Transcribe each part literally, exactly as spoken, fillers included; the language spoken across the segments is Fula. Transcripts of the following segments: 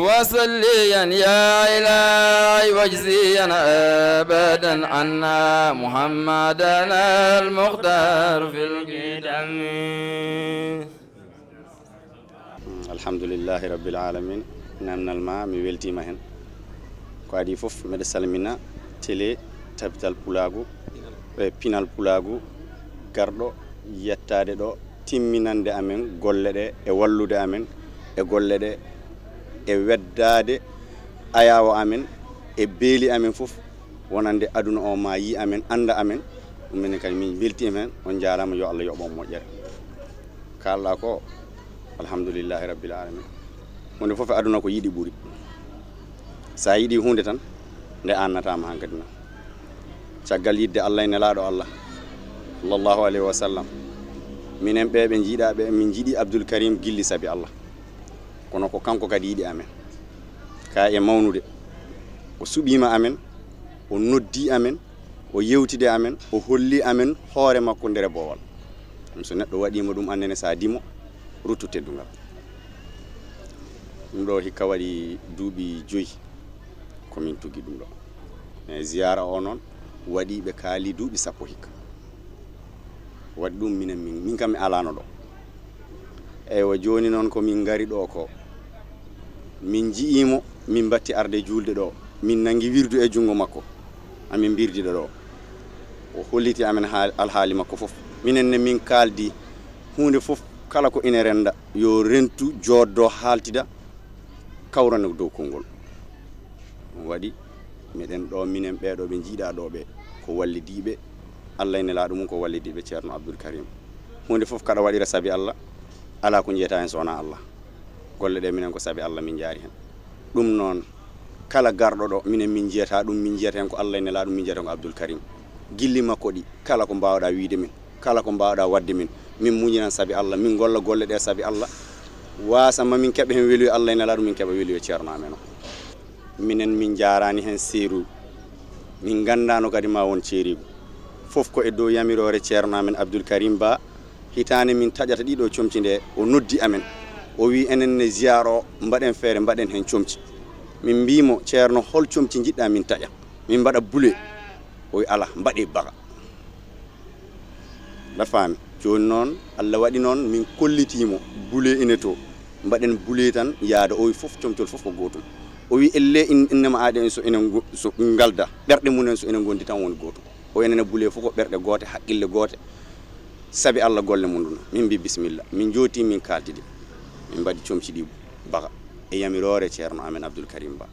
وصليا يا إلهي واجزيا أبدا عنا محمدا المختار في القدم. Alhamdulillahi rabbil alamin. Namdal ma, mi weltima hen. Ko adi fof, mbeɗa salmina télé Tabital Pulaagu e Pinal Pulaagu garɗo yettade ɗo, timminande amen golle ɗe e wallude amen e golle ɗe e weddade ayawo amen e beeli amen fof, wonande aduna o ma yi amen, anda amen. Ɗum minen kadi min beltima hen. On jarama, yo Allah yoɓ on moƴƴere. Kalɗa ko, alhamdulillahi rabbil alamin. Hunde fof e aduna ko yiɗi ɓuri. Sa yiɗi hunde tan, nde annatama hankadi na. Caggal yidde Allah e nelaɗo Allah, sallallahu alayhi wa sallam, minen ɓe ɓe jiiɗa ɓe, min jiiɗi Abdul Karim gilli saabi Allah. Kono ko kanko kadi yiɗi amen. Ka e mawnude, o suɓima amen, o noddi amen, o yewtide amen, o holli amen hoore makko nder boowal. Ɗum so neɗɗo waɗima ɗum, annene sa dimo, ruttu teddungal. Ɗum ɗo hikka waɗi duuɓi joyi ko min tugi ɗum ɗo. E ziyara o noon waɗi ɓe kaali duuɓi sappo hikka. Waɗi ɗum minen min, min kam mi alano ɗo. Eywa, joni noon ko min ngari ɗo ko, min ji'imo, min batti arde julde ɗo, min nangi wirdu e jungo makko, amin mbirdi ɗo ɗo. O holliti amen haal-, alhaali makko fof. Minen ne min kaaldi hunde fof, kala ko ina renda, yo rentu, joddo, haaltida, kawrana dow konngol. Ɗum waɗi meɗen ɗo, minen ɓeɗo ɓe jiiɗa ɗo ɓe, ko wallidiɓe Allah e nelaɗo mum, ko wallidiɓe Ceerno Abdul Karim. Hunde fof kaɗa waɗira saabi Allah, ala ko jeyata hen so wona Allah. Golle ɗe minen ko saabi Allah min jaari hen. Ɗum noon, kala garɗo ɗo, minen min jeyata ɗum, min jeyata hen ko Allah e nelaɗo mum, min jeyata hen ko Abdul Karim. Gilli makko ɗi, kala ko mbawɗa wiide min, kala ko mbawɗa wadde min, min muñinan saabi Allah, min golla golle ɗe saabi Allah. Wasa ma min keɓa hen weluyo Allah e nelaɗo, min keɓa weluyo Ceerno amen o. Minen min jarani hen seeru, min gandano kadi ma won ceerigu. Fof ko e dow yamirore Ceerno amen Abdul Karim Ba. Hitande min taƴata ɗiɗo comci nde, o noddi amen. O wi enen ne ziyara o, mbaɗen feere, mbaɗen hen comci. Min mbimo, Ceerno, hol comci jiɗɗa min taƴa? Min mbaɗa bule? O wi ala, mbaɗe baga. Mbaɗa faami? Joni noon, Allah waɗi noon, min kollitimo bule ine to. Mbaɗen bule tan yaada, o wi fof, comcol fof ko gotum. O wi elle in-, innama aade en so enen go-, so ngalda, ɓerɗe mum en so enen gondi tan woni gotum. O wi enen e bule fof ko ɓerɗe goote, haqqille goote. Saabi Allah golle mum ɗum. Min mbi bisimilla. Min jooti, min kaltidi. Min mbaɗi comci ɗi baga e yamirore Ceerno amen Abdul Karim Ba.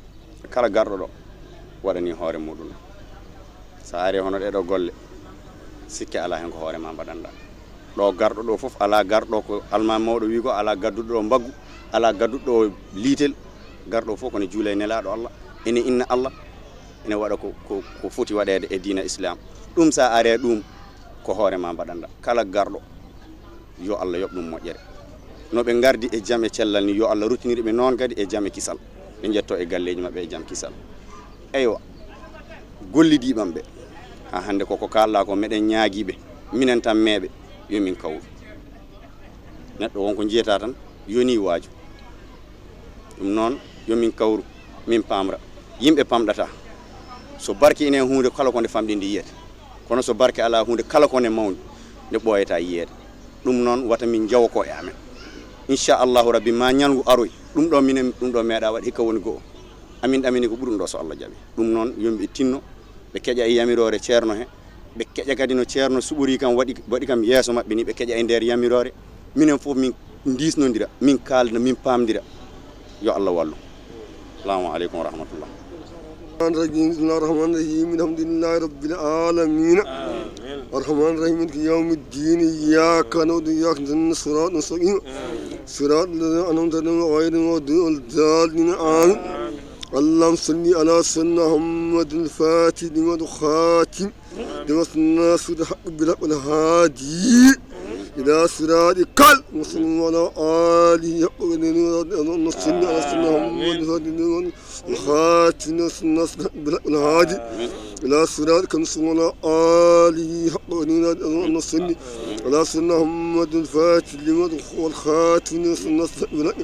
Kala garɗo ɗo waɗani hoore muɗum. Sa ari hono ɗeɗo golle, sikke ala hen ko hoore ma mbaɗanɗa. Ɗo garɗo ɗo fof ala garɗo ko alma mawɗo wi ko, ala gadduɗo ɗo mbaggu, ala gadduɗo ɗo liitel. Garɗo fof kono juula e nelaɗo Allah, ene inna Allah, ene waɗa ko, ko, ko foti waɗede e diina Islam. Ɗum sa are ɗum ko hoore ma mbaɗanɗa. Kala garɗo yo Allah yoɓ ɗum moƴƴere. No ɓe ngardi e jam e cellal ni, yo Allah ruttinir ɓe noon kadi e jam e kisal. Ɓe njetto e galleji maɓɓe e jam kisal. Eywa, gollidiɓam ɓe. Ha hande koko kalɗa ko, meɗen ñaagiɓe, minen tan meeɓe, yo min kawru. Neɗɗo wonko jiyata tan, yoni waaju. Ɗum noon, yo min kawru, min pamra. Yimɓe pamɗata. So barke ine e hunde, kala ko nde famɗi nde yiyete. Kono so barke ala hunde, kala ko nde mawni, nde ɓooyata yiyeede. Ɗum noon, wata min njawo ko e amen. Inchallahu Rabbi, ma ñalngu aroy, ɗum ɗo minen, ɗum ɗo meeɗa waɗ, hikka woni go'o. Amin ɗamini ko ɓuri ɗum ɗo so Allah jaɓi. Ɗum noon, yo ɓe tinno, ɓe keƴa e yamiroore Ceerno he, ɓe keƴa kadi no Ceerno suɓori kam, waɗi, waɗi kam yeeso maɓɓe ni, ɓe keƴa e nder yamiroore. Minen fof min ndisnodira, min kaalda, min pamdira. Yo Allah wallu. Assalamu aleykum wa rahmatullah. الرحمن الرحيم. بسم الله الرحمن الرحيم. الحمد لله رب العالمين. الرحمن الرحيم. مالك يوم الدين. إياك نعبد وإياك نستعين. صراط المستقيم. صراط الذين أنعمت عليهم غير المغضوب عليهم ولا الضالين. آمين. اللهم صل على سيدنا محمد الفاتح لما أغلق والخاتم لما سبق ناصر الحق بالحق والهادي إلى صراطك المستقيم وعلى آله حق قدره ومقداره العظيم. اللهم صل على سيدنا محمد الفاتح لما أغلق والخاتم لما سبق ناصر الحق بالحق والهادي إلى صراطك المستقيم وعلى آله حق قدره ومقداره العظيم. اللهم صل على سيدنا محمد الفاتح لما أغلق والخاتم لما سبق ناصر الحق بالحق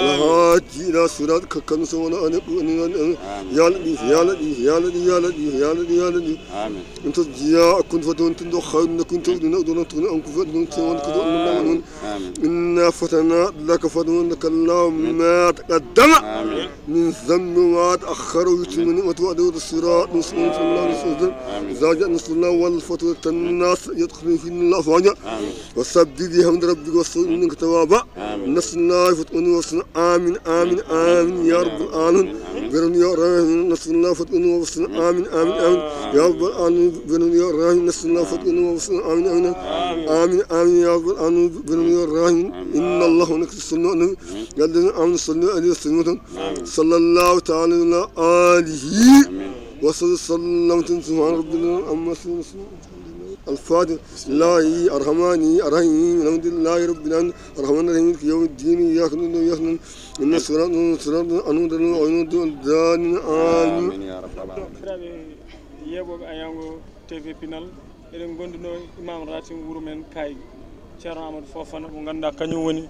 والهادي إلى صراطك المستقيم وعلى آله حق قدره ومقداره العظيم. يا لطيف، يا لطيف، يا لطيف، يا لطيف، يا لطيف، يا لطيف. آمين. إن تسد جاءكم فتح تنتهوا خير لكم تؤذون أدونا تغني عنكم فأدون سيوان كتب من آمين. إنا فتحنا لك فتحا لك الله ما تقدم آمين. من ذنب وما تأخر ويتم نعمته عليك ويهديك صراطا مستقيما. آمين. إذا جاء نصر الله والفتح وتناس يدخل في الله أفواجا. آمين. وسبح بحمد ربك واستغفره إنه كان توابا. آمين. نصر الله فتح وسنة. آمين، آمين، آمين يا رب العالمين. آمين. برحمتك يا أرحم الراحمين. نصر الله فتح وسنة. آمين، آمين، آمين يا رب العالمين. برحمتك يا أرحم الراحمين. نصر الله فتح وسنة. آمين، آمين، آمين. آمين، آمين يا رب العالمين. برحمتك يا أرحم الراحمين. إن الله وملائكته يصلون على النبي. يا الذين آمنوا صلوا عليه وسلموا تسليما. صلى الله تعالى على آله وصحبه وسلم. سبحان ربنا عما يصفون. الفاتح. بسم الله الرحمن الرحيم. الحمد لله رب العالمين. الرحمن الرحيم. مالك يوم الدين. إياك نعبد وإياك نستعين. اهدنا الصراط المستقيم. صراط الذين أنعمت عليهم غير المغضوب عليهم ولا الضالين. آمين. Yeeɓooɓe Ayango T V Pinal, eɗen ngonduno e Imam Ratib wuro men Kayga, Ceerno Amadou Fofana, mo ngannduɗaa kañum woni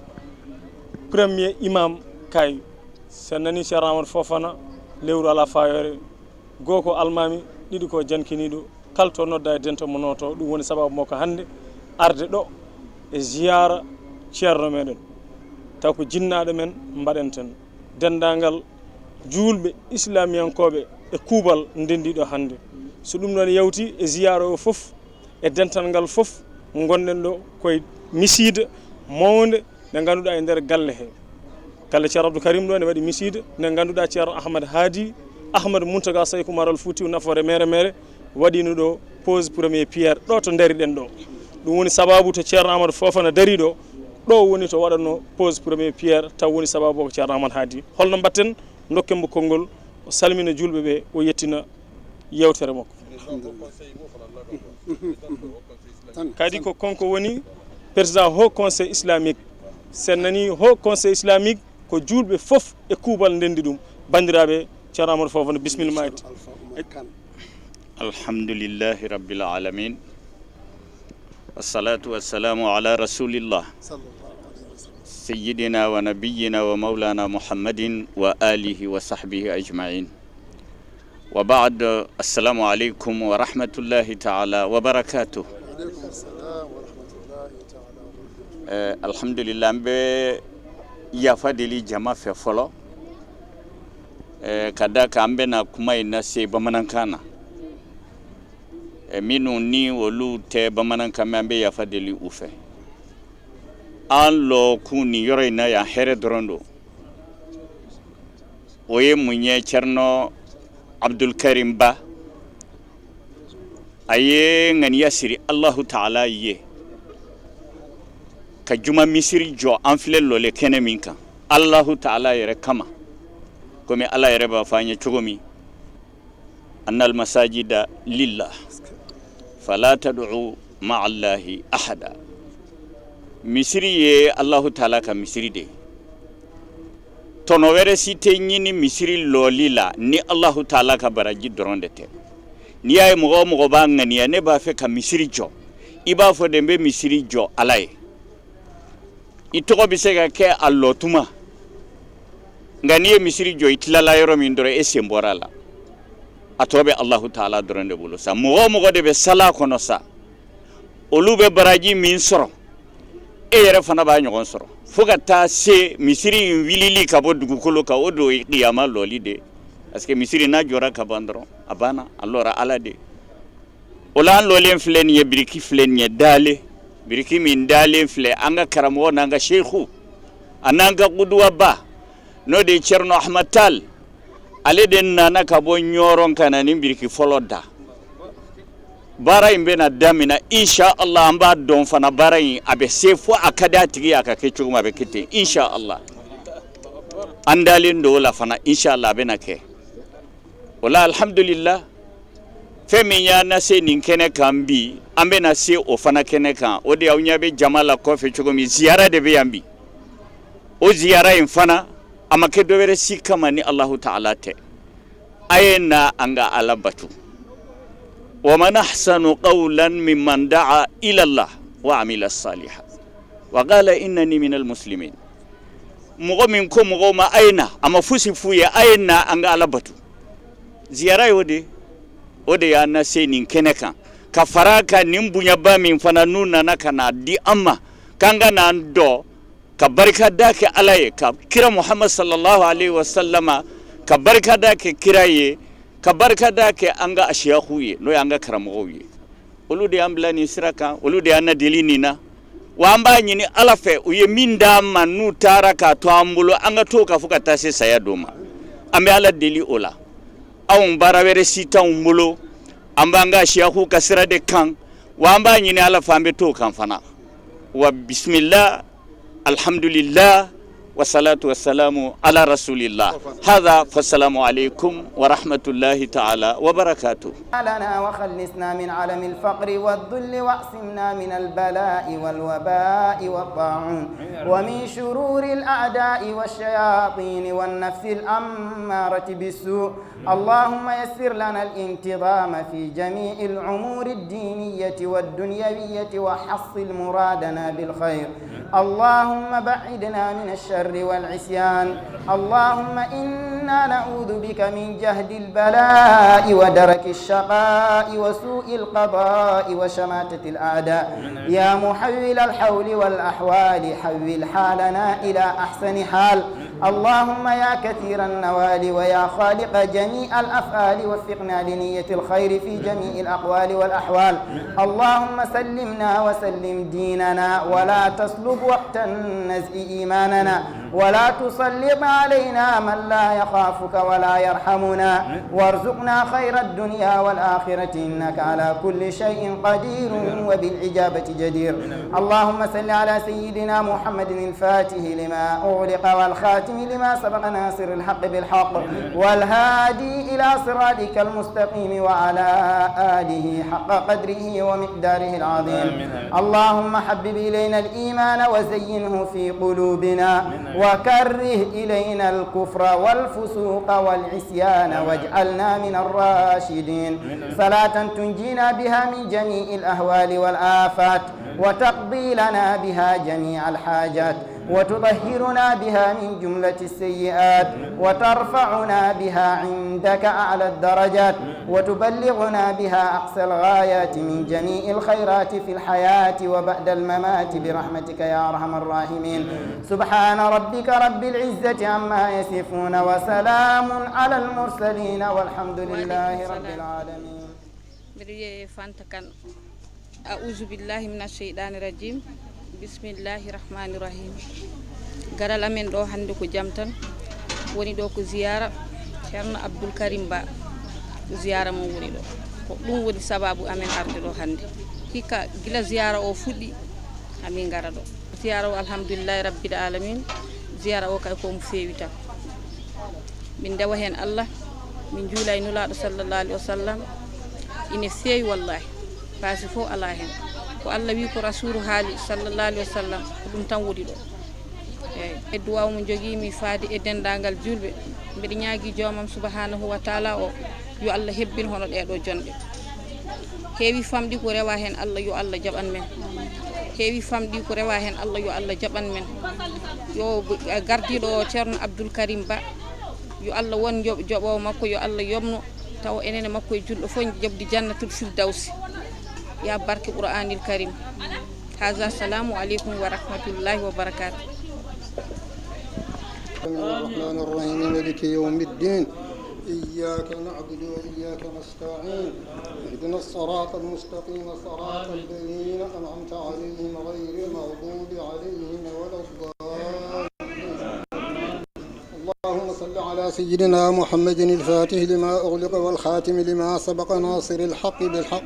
premier imam Kayga. So en nanii Ceerno Amadou Fofana, lewru alaa faayoore, goo ko almaami, ɗiɗi ko jankiniiɗo, kala to nodda e dento mo nooto. Ɗum woni sababu makko hannde arde ɗo e ziyaara ceerno meɗen. Taw ko jinnaaɗo men mbaɗanten. Denndaangal juulɓe islaamiyankooɓe e kuuɓal ndenndiiɗo hannde. So ɗum ɗoon yawti e ziyaara o fof, e dental ngal fof, ngonɗen ɗo koye misiide mawnde nde ngannduɗaa e nder galle he. Galle Ceerno Abdou Karim ɗo ne waɗi misiide nde ngannduɗaa Ceerno Ahmad Haadi, Ahmad Muntaga Sayku Umar Al Fuutiyu nafoore mere mere waɗino ɗo pose premier pierre ɗo to ndariɗen ɗo. Ɗum woni sababu to Ceerno Amadou Fofana dari ɗo, ɗo woni to waɗatno pose premier pierre, taw woni sababu ko Ceerno Amadou Haadi. Holno mbaɗten? Ndokken mo konngol, o salmina juulɓe ɓe, o yettina yewtere makko. Alhamdulillah. Tan, kadi tan. Ko kanko woni président Haut Conseil Islamique. So en nanii Haut Conseil Islamique, ko juulɓe fof e kuuɓal ndenndi ɗum. Banndiraaɓe, Ceerno Amadou Fofana, bisimilla ma. Alpha Oumar Kane. الحمد لله رب العالمين. والصلاة والسلام على رسول الله سيدنا ونبينا ومولانا محمد وآله وصحبه أجمعين. وبعد، السلام عليكم ورحمة الله تعالى وبركاته. Eh, alhamdulillah, mbe yafa deli jama fe folo. Eh, kada ka mbe na kuma ina se bamanankan na. Eh, minu ni wolu te bamanankan me mbe yafa deli ufe. An lo kuni yoro ina ya here dorondo. O ye mun ye Ceerno Abdul Karim Ba. A ye ŋaniya siri Allahu Taala ye. Ka juma misiri jɔ an filɛ lɔle kɛnɛ min kan. Allahu Taala yɛrɛ kama. Komi Ala yɛrɛ b'a fɔ an ye cogo min. Anna almasajida lillah. Fala tad'u ma'a Allahi ahada. Misiri ye Allahu Taala ka misiri de. Tɔnɔ wɛrɛ si tɛ ɲini misiri lɔli la ni Allahu Taala ka baraji dɔrɔn de tɛ. N'i y'a ye mɔgɔ o mɔgɔ b'a ŋaniya, ne b'a fɛ ka misiri jɔ, i b'a fɔ de, n bɛ misiri jɔ Ala ye. I tɔgɔ bɛ se ka kɛ a lɔ tuma, nka n'i ye misiri jɔ, i tilala yɔrɔ min dɔrɔn, e sen bɔra a la. A tɔ bɛ Allahu Taala dɔrɔn de bolo sa. Mɔgɔ o mɔgɔ de bɛ sala kɔnɔ sa, olu bɛ baraji min sɔrɔ, e yɛrɛ fana b'a ɲɔgɔn sɔrɔ, fo ka taa se misiri in wilili ka bɔ dugukolo kan. O don, o ye kiyama lɔli de. Parce que misiri n'a jɔra ka ban dɔrɔn, a banna, a lɔra Ala de. O la, an lɔlen filɛ nin ye, biriki filɛ nin ye, dalen, biriki min dalen filɛ, an ka karamɔgɔ n'an ka seku, a n'an ka kuduwaba, n'o de ye Ceerno Ahmad Taal. Ale de nana ka bɔ Ɲɔrɔn ka na nin biriki fɔlɔ da. Baara in bɛna damina, insha Allah, an b'a dɔn fana, baara in, a bɛ se fo a ka di a tigi ye, a ka kɛ cogo min, a bɛ kɛ ten, insha Allah. An dalen don o la fana, insha Allah, a bɛna kɛ. O la, alhamdulillah, fɛn min y'an lase nin kɛnɛ kan bi, an bɛna se o fana kɛnɛ kan. O de, aw ɲɛ bɛ jama la kɔfɛ cogo min, ziyara de bɛ yan bi. O ziyara in fana, a ma kɛ dɔ wɛrɛ si kama ni Allahu Taala tɛ. A ye na an ka Ala bato. Wa man ahsanu qawlan mimman da'a ila Allah وعمل صالحا وقال إنني من المسلمين. Moxo min ko moxo ma, a ye na, a ma fosi fu ye, a ye na an ga Ala batu. Ziyara ye o de, o de ya na seni kene kan, ka fara ka nin buɲa ba min fana nu nana ka na di an ma, ka an ga na an do, ka barika da ke Ala ye, ka kira Muhammad sallallahu alaihi wasallama, ka barika da ke kira ye, ka barika da ke an ga asiyaxu ye, no ye an ga karamoxo ye. Olu de y'an bila nin sira kan, olu de y'an na deli nin na. Wa an b'a ɲini Ala fɛ, u ye min d'an ma, n'u taara k'a to an bolo, an ka to ka fo ka taa se saya don ma. An bɛ Ala deli o la. Anw baara wɛrɛ si t'anw bolo, an b'an ka siyaku ka sira de kan, wa an b'a ɲini Ala fɛ, an bɛ to kan fana. Wa bisimila, alhamdulillah, والصلاة والسلام على رسول الله. هذا، فالسلام عليكم ورحمة الله تعالى وبركاته. لنا وخلصنا من علم الفقر والذل، واعصمنا من البلاء والوباء والطاعون، ومن شرور الأعداء والشياطين والنفس الأمارة بالسوء. اللهم يسر لنا الانتظام في جميع الأمور الدينية والدنيوية، وحصل مرادنا بالخير. اللهم بعدنا من الشر والعصيان. اللهم إنا نعوذ بك من جهد البلاء ودرك الشقاء وسوء القضاء وشماتة الأعداء. يا محول الحول والأحوال، حول حالنا إلى أحسن حال. اللهم يا كثير النوال ويا خالق جميع الأفعال، وفقنا لنية الخير في جميع الأقوال والأحوال. اللهم سلمنا وسلم ديننا، ولا تسلب وقت النزع إيماننا، ولا تسلط علينا من لا يخافك ولا يرحمنا، وارزقنا خير الدنيا والآخرة، إنك على كل شيء قدير وبالإجابة جدير. اللهم صل على سيدنا محمد الفاتح لما أغلق والخاتم لما سبق ناصر الحق بالحق والهادي إلى صراطك المستقيم وعلى آله حق قدره ومقداره العظيم. آمين، آمين. اللهم حبب إلينا الإيمان وزينه في قلوبنا، آمين، آمين. وكره إلينا الكفر والفسوق والعصيان، آمين، واجعلنا من الراشدين. آمين، آمين. صلاة تنجينا بها من جميع الأهوال والآفات، وتقضي لنا بها جميع الحاجات، وتطهرنا بها من جملة السيئات، وترفعنا بها عندك أعلى الدرجات، وتبلغنا بها أقصى الغايات من جميع الخيرات في الحياة وبعد الممات برحمتك يا أرحم الراحمين. سبحان ربك رب العزة عما يصفون، وسلام على المرسلين، والحمد لله رب العالمين. Mbiɗa wiyee Fanta Kane. A'uuzu billaahi mina sheyɗaani rajiim. Bismillaahi rahmaani rahiim. Garal amen ɗo hannde ko jam tan. Woni ɗo ko ziyaara Ceerno Abdul Karim Ba. Ko ziyaara mum woni ɗo. Ko ɗum woni sabaabu amen arde ɗo hannde. Hikka gila ziyaara o fuɗɗi, amin ngara ɗo. Ziyaara o, alhamdulillaahi rabbil aalamiin. Ziyaara o kay ko mo feewi tan. Min ndewa heen Allah, min njuula e Nulaaɗo sallallaahu alayhi wa sallam. Ine feewi wallaahi. Paasi fof alaa heen. Ko Allah wi, ko Rasuulu haali sallallaahu alayhi wa sallam, ko ɗum tan woni ɗo. Eeyi. E duwaaw mo njogiimi faade e denndaangal juulɓe, mbeɗa ñaagii Joomam subhaanahu wa taala o, yo Allah hebbin hono ɗee ɗo jonɗe. Heewi famɗi ko rewa heen Allah, yo Allah jaɓan men. Heewi famɗi ko rewa heen Allah, yo Allah jaɓan men. Yo gardiiɗo o Ceerno Abdul Karim Ba, yo Allah won joɓ-, joɓoowo makko, yo Allah yoɓno, tawa enen e makko e julɗo fof joɓdi Jannatul Firdawsi. Ya barke Qur'aanil Karim. Haza, salaamu aleykum wa rahmatullaahi wa barakaatuh. الرحمن الرحيم، مالك يوم الدين، إياك نعبد وإياك نستعين، اهدنا الصراط المستقيم، صراط الذين أنعمت عليهم، غير المغضوب عليهم ولا الضالين. اللهم صل على سيدنا محمد الفاتح لما أغلق والخاتم لما سبق ناصر الحق بالحق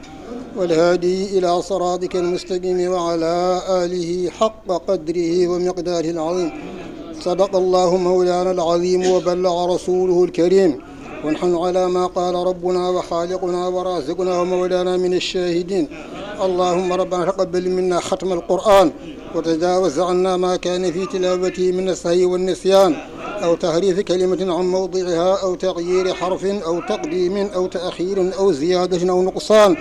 والهادي إلى صراطك المستقيم وعلى آله حق قدره ومقداره العظيم. صدق الله مولانا العظيم وبلغ رسوله الكريم، ونحن على ما قال ربنا وخالقنا ورازقنا ومولانا من الشاهدين. اللهم ربنا تقبل منا ختم القرآن، وتجاوز عنا ما كان في تلاوته من السهو والنسيان، أو تحريف كلمة عن موضعها، أو تغيير حرف، أو تقديم أو تأخير أو زيادة أو نقصان.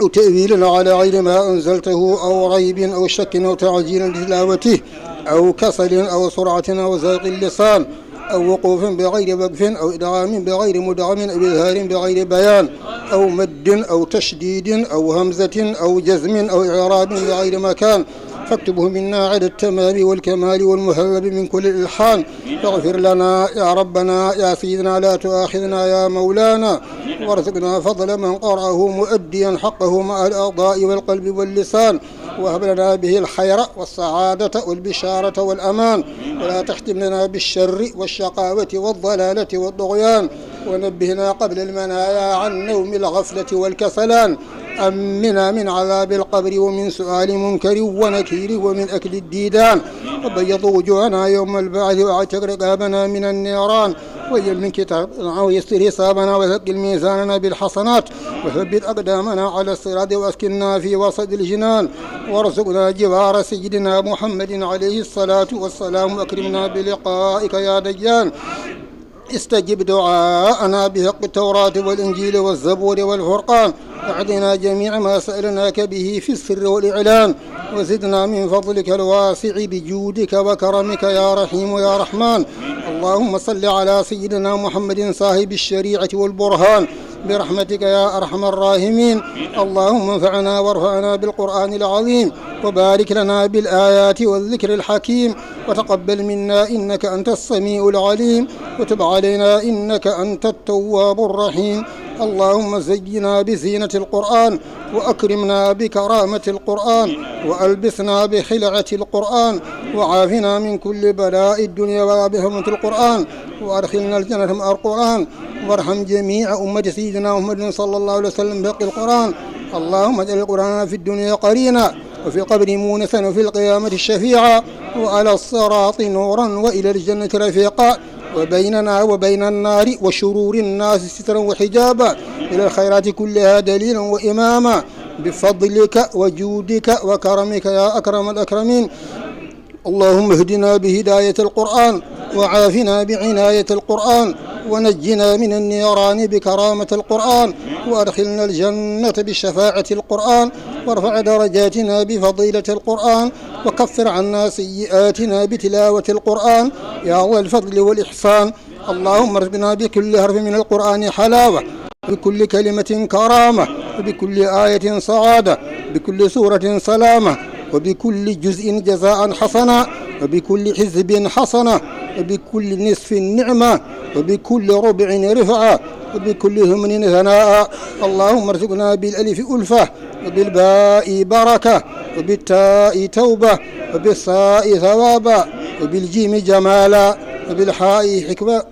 أو تأويل على غير ما أنزلته، أو ريب أو شك أو تعجيل بتلاوته، أو كسل أو سرعة أو زيغ اللسان، أو وقوف بغير وقف، أو إدغام بغير مدغم، أو إظهار بغير بيان، أو مد أو تشديد أو همزة أو جزم أو إعراب بغير مكان، فاكتبه منا على التمام والكمال والمهذب من كل الإلحان. اغفر لنا يا ربنا يا سيدنا، لا تؤاخذنا يا مولانا، وارزقنا فضل من قرأه مؤديا حقه مع الأعضاء والقلب واللسان، وهب لنا به الخير والسعادة والبشارة والأمان، ولا تختم لنا بالشر والشقاوة والضلالة والطغيان، ونبهنا قبل المنايا عن نوم الغفلة والكسلان، أمنا من عذاب القبر ومن سؤال منكر ونكير ومن أكل الديدان، وبيض وجوهنا يوم البعث، وأعتق رقابنا من النيران، ويمن كتابنا ويسر حسابنا، وثقل ميزاننا بالحسنات، وثبت أقدامنا على الصراط، وأسكننا في وسط الجنان، وارزقنا جوار سيدنا محمد عليه الصلاة والسلام، وأكرمنا بلقائك يا ديان. استجب دعاءنا بحق التوراة والإنجيل والزبور والفرقان، أعطنا جميع ما سألناك به في السر والإعلان، وزدنا من فضلك الواسع بجودك وكرمك يا رحيم يا رحمن. اللهم صل على سيدنا محمد صاحب الشريعة والبرهان برحمتك يا أرحم الراحمين. اللهم انفعنا وارفعنا بالقرآن العظيم، وبارك لنا بالآيات والذكر الحكيم، وتقبل منا إنك أنت السميع العليم، وتب علينا إنك أنت التواب الرحيم. اللهم زينا بزينة القرآن، وأكرمنا بكرامة القرآن، وألبسنا بخلعة القرآن، وعافنا من كل بلاء الدنيا وبحرمة القرآن، وأدخلنا الجنة مع القرآن، وارحم جميع أمة سيدنا محمد صلى الله عليه وسلم بحق القرآن. اللهم اجعل القرآن في الدنيا قرينا، وفي القبر مونسا، وفي القيامة شفيعا، وعلى الصراط نورا، وإلى الجنة رفيقا، وبيننا وبين النار وشرور الناس سترا وحجابا، إلى الخيرات كلها دليلا وإماما، بفضلك وجودك وكرمك يا أكرم الأكرمين. اللهم اهدنا بهداية القرآن، وعافنا بعناية القرآن، ونجنا من النيران بكرامة القرآن، وأدخلنا الجنة بشفاعة القرآن، وارفع درجاتنا بفضيلة القرآن، وكفر عنا سيئاتنا بتلاوة القرآن يا ذا الفضل والإحسان. اللهم ارزقنا بكل حرف من القرآن حلاوة، بكل كلمة كرامة، وبكل آية سعادة، بكل سورة سلامة، وبكل جزء جزاء حسنا، وبكل حزب حسنة، وبكل نصف نعمة، وبكل ربع رفعة، وبكل ثمن ثناء. اللهم ارزقنا بالألف ألفة، وبالباء بركة، وبالتاء توبة، وبالثاء ثوابا، وبالجيم جمالا، وبالحاء حكمة،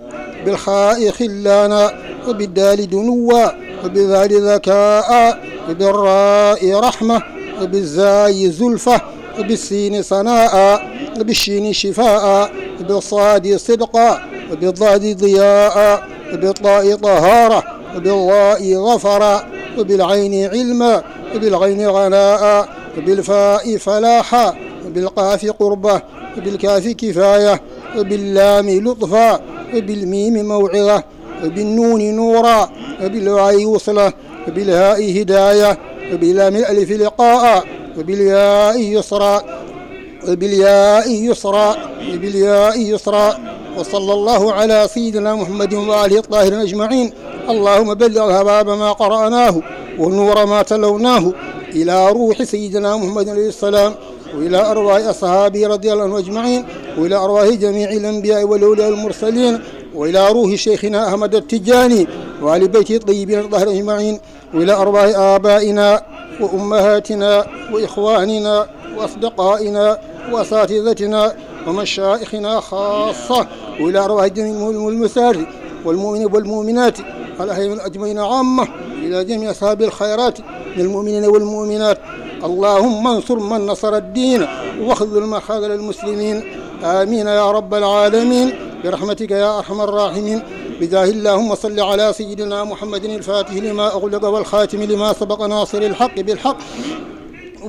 بالخاء خلانا، وبالدال دنوا، وبالذال ذكاء، وبالراء رحمة، وبالزاي زلفة، وبالسين سناء، وبالشين شفاء، وبالصاد صدقا، وبالضاد ضياء، وبالطاء طهارة، وبالظاء ظفرا، وبالعين علما، وبالغين غناء، وبالفاء فلاحا، وبالقاف قربة، وبالكاف كفاية، وباللام لطفا، وبالميم موعظة، وبالنون نورا، وبالواو وصلة، وبالهاء هداية، وباللام الألف لقاء، وبالياء يسرا، وبالياء يسرا، وبالياء يسرا. وصلى الله على سيدنا محمد وآله الطاهرين أجمعين. اللهم بلغ ثواب ما قرأناه ونور ما تلوناه إلى روح سيدنا محمد عليه السلام، وإلى أرواح أصحابه رضي الله عنهم أجمعين، وإلى أرواح جميع الأنبياء والأولياء والمرسلين، وإلى روح شيخنا أحمد التجاني وآل بيته الطيبين الطاهرين أجمعين، وإلى أرواح آبائنا وأمهاتنا وإخواننا وأصدقائنا وأساتذتنا ومشايخنا خاصة، وإلى أرواح جميع المسافرين والمؤمنين والمؤمنات الأحياء أجمعين عامة، إلى جميع أصحاب الخيرات من المؤمنين والمؤمنات. اللهم انصر من نصر الدين، واخذل من خذل المسلمين. آمين يا رب العالمين، برحمتك يا أرحم الراحمين. بجاه اللهم صل على سيدنا محمد الفاتح لما أغلق والخاتم لما سبق ناصر الحق بالحق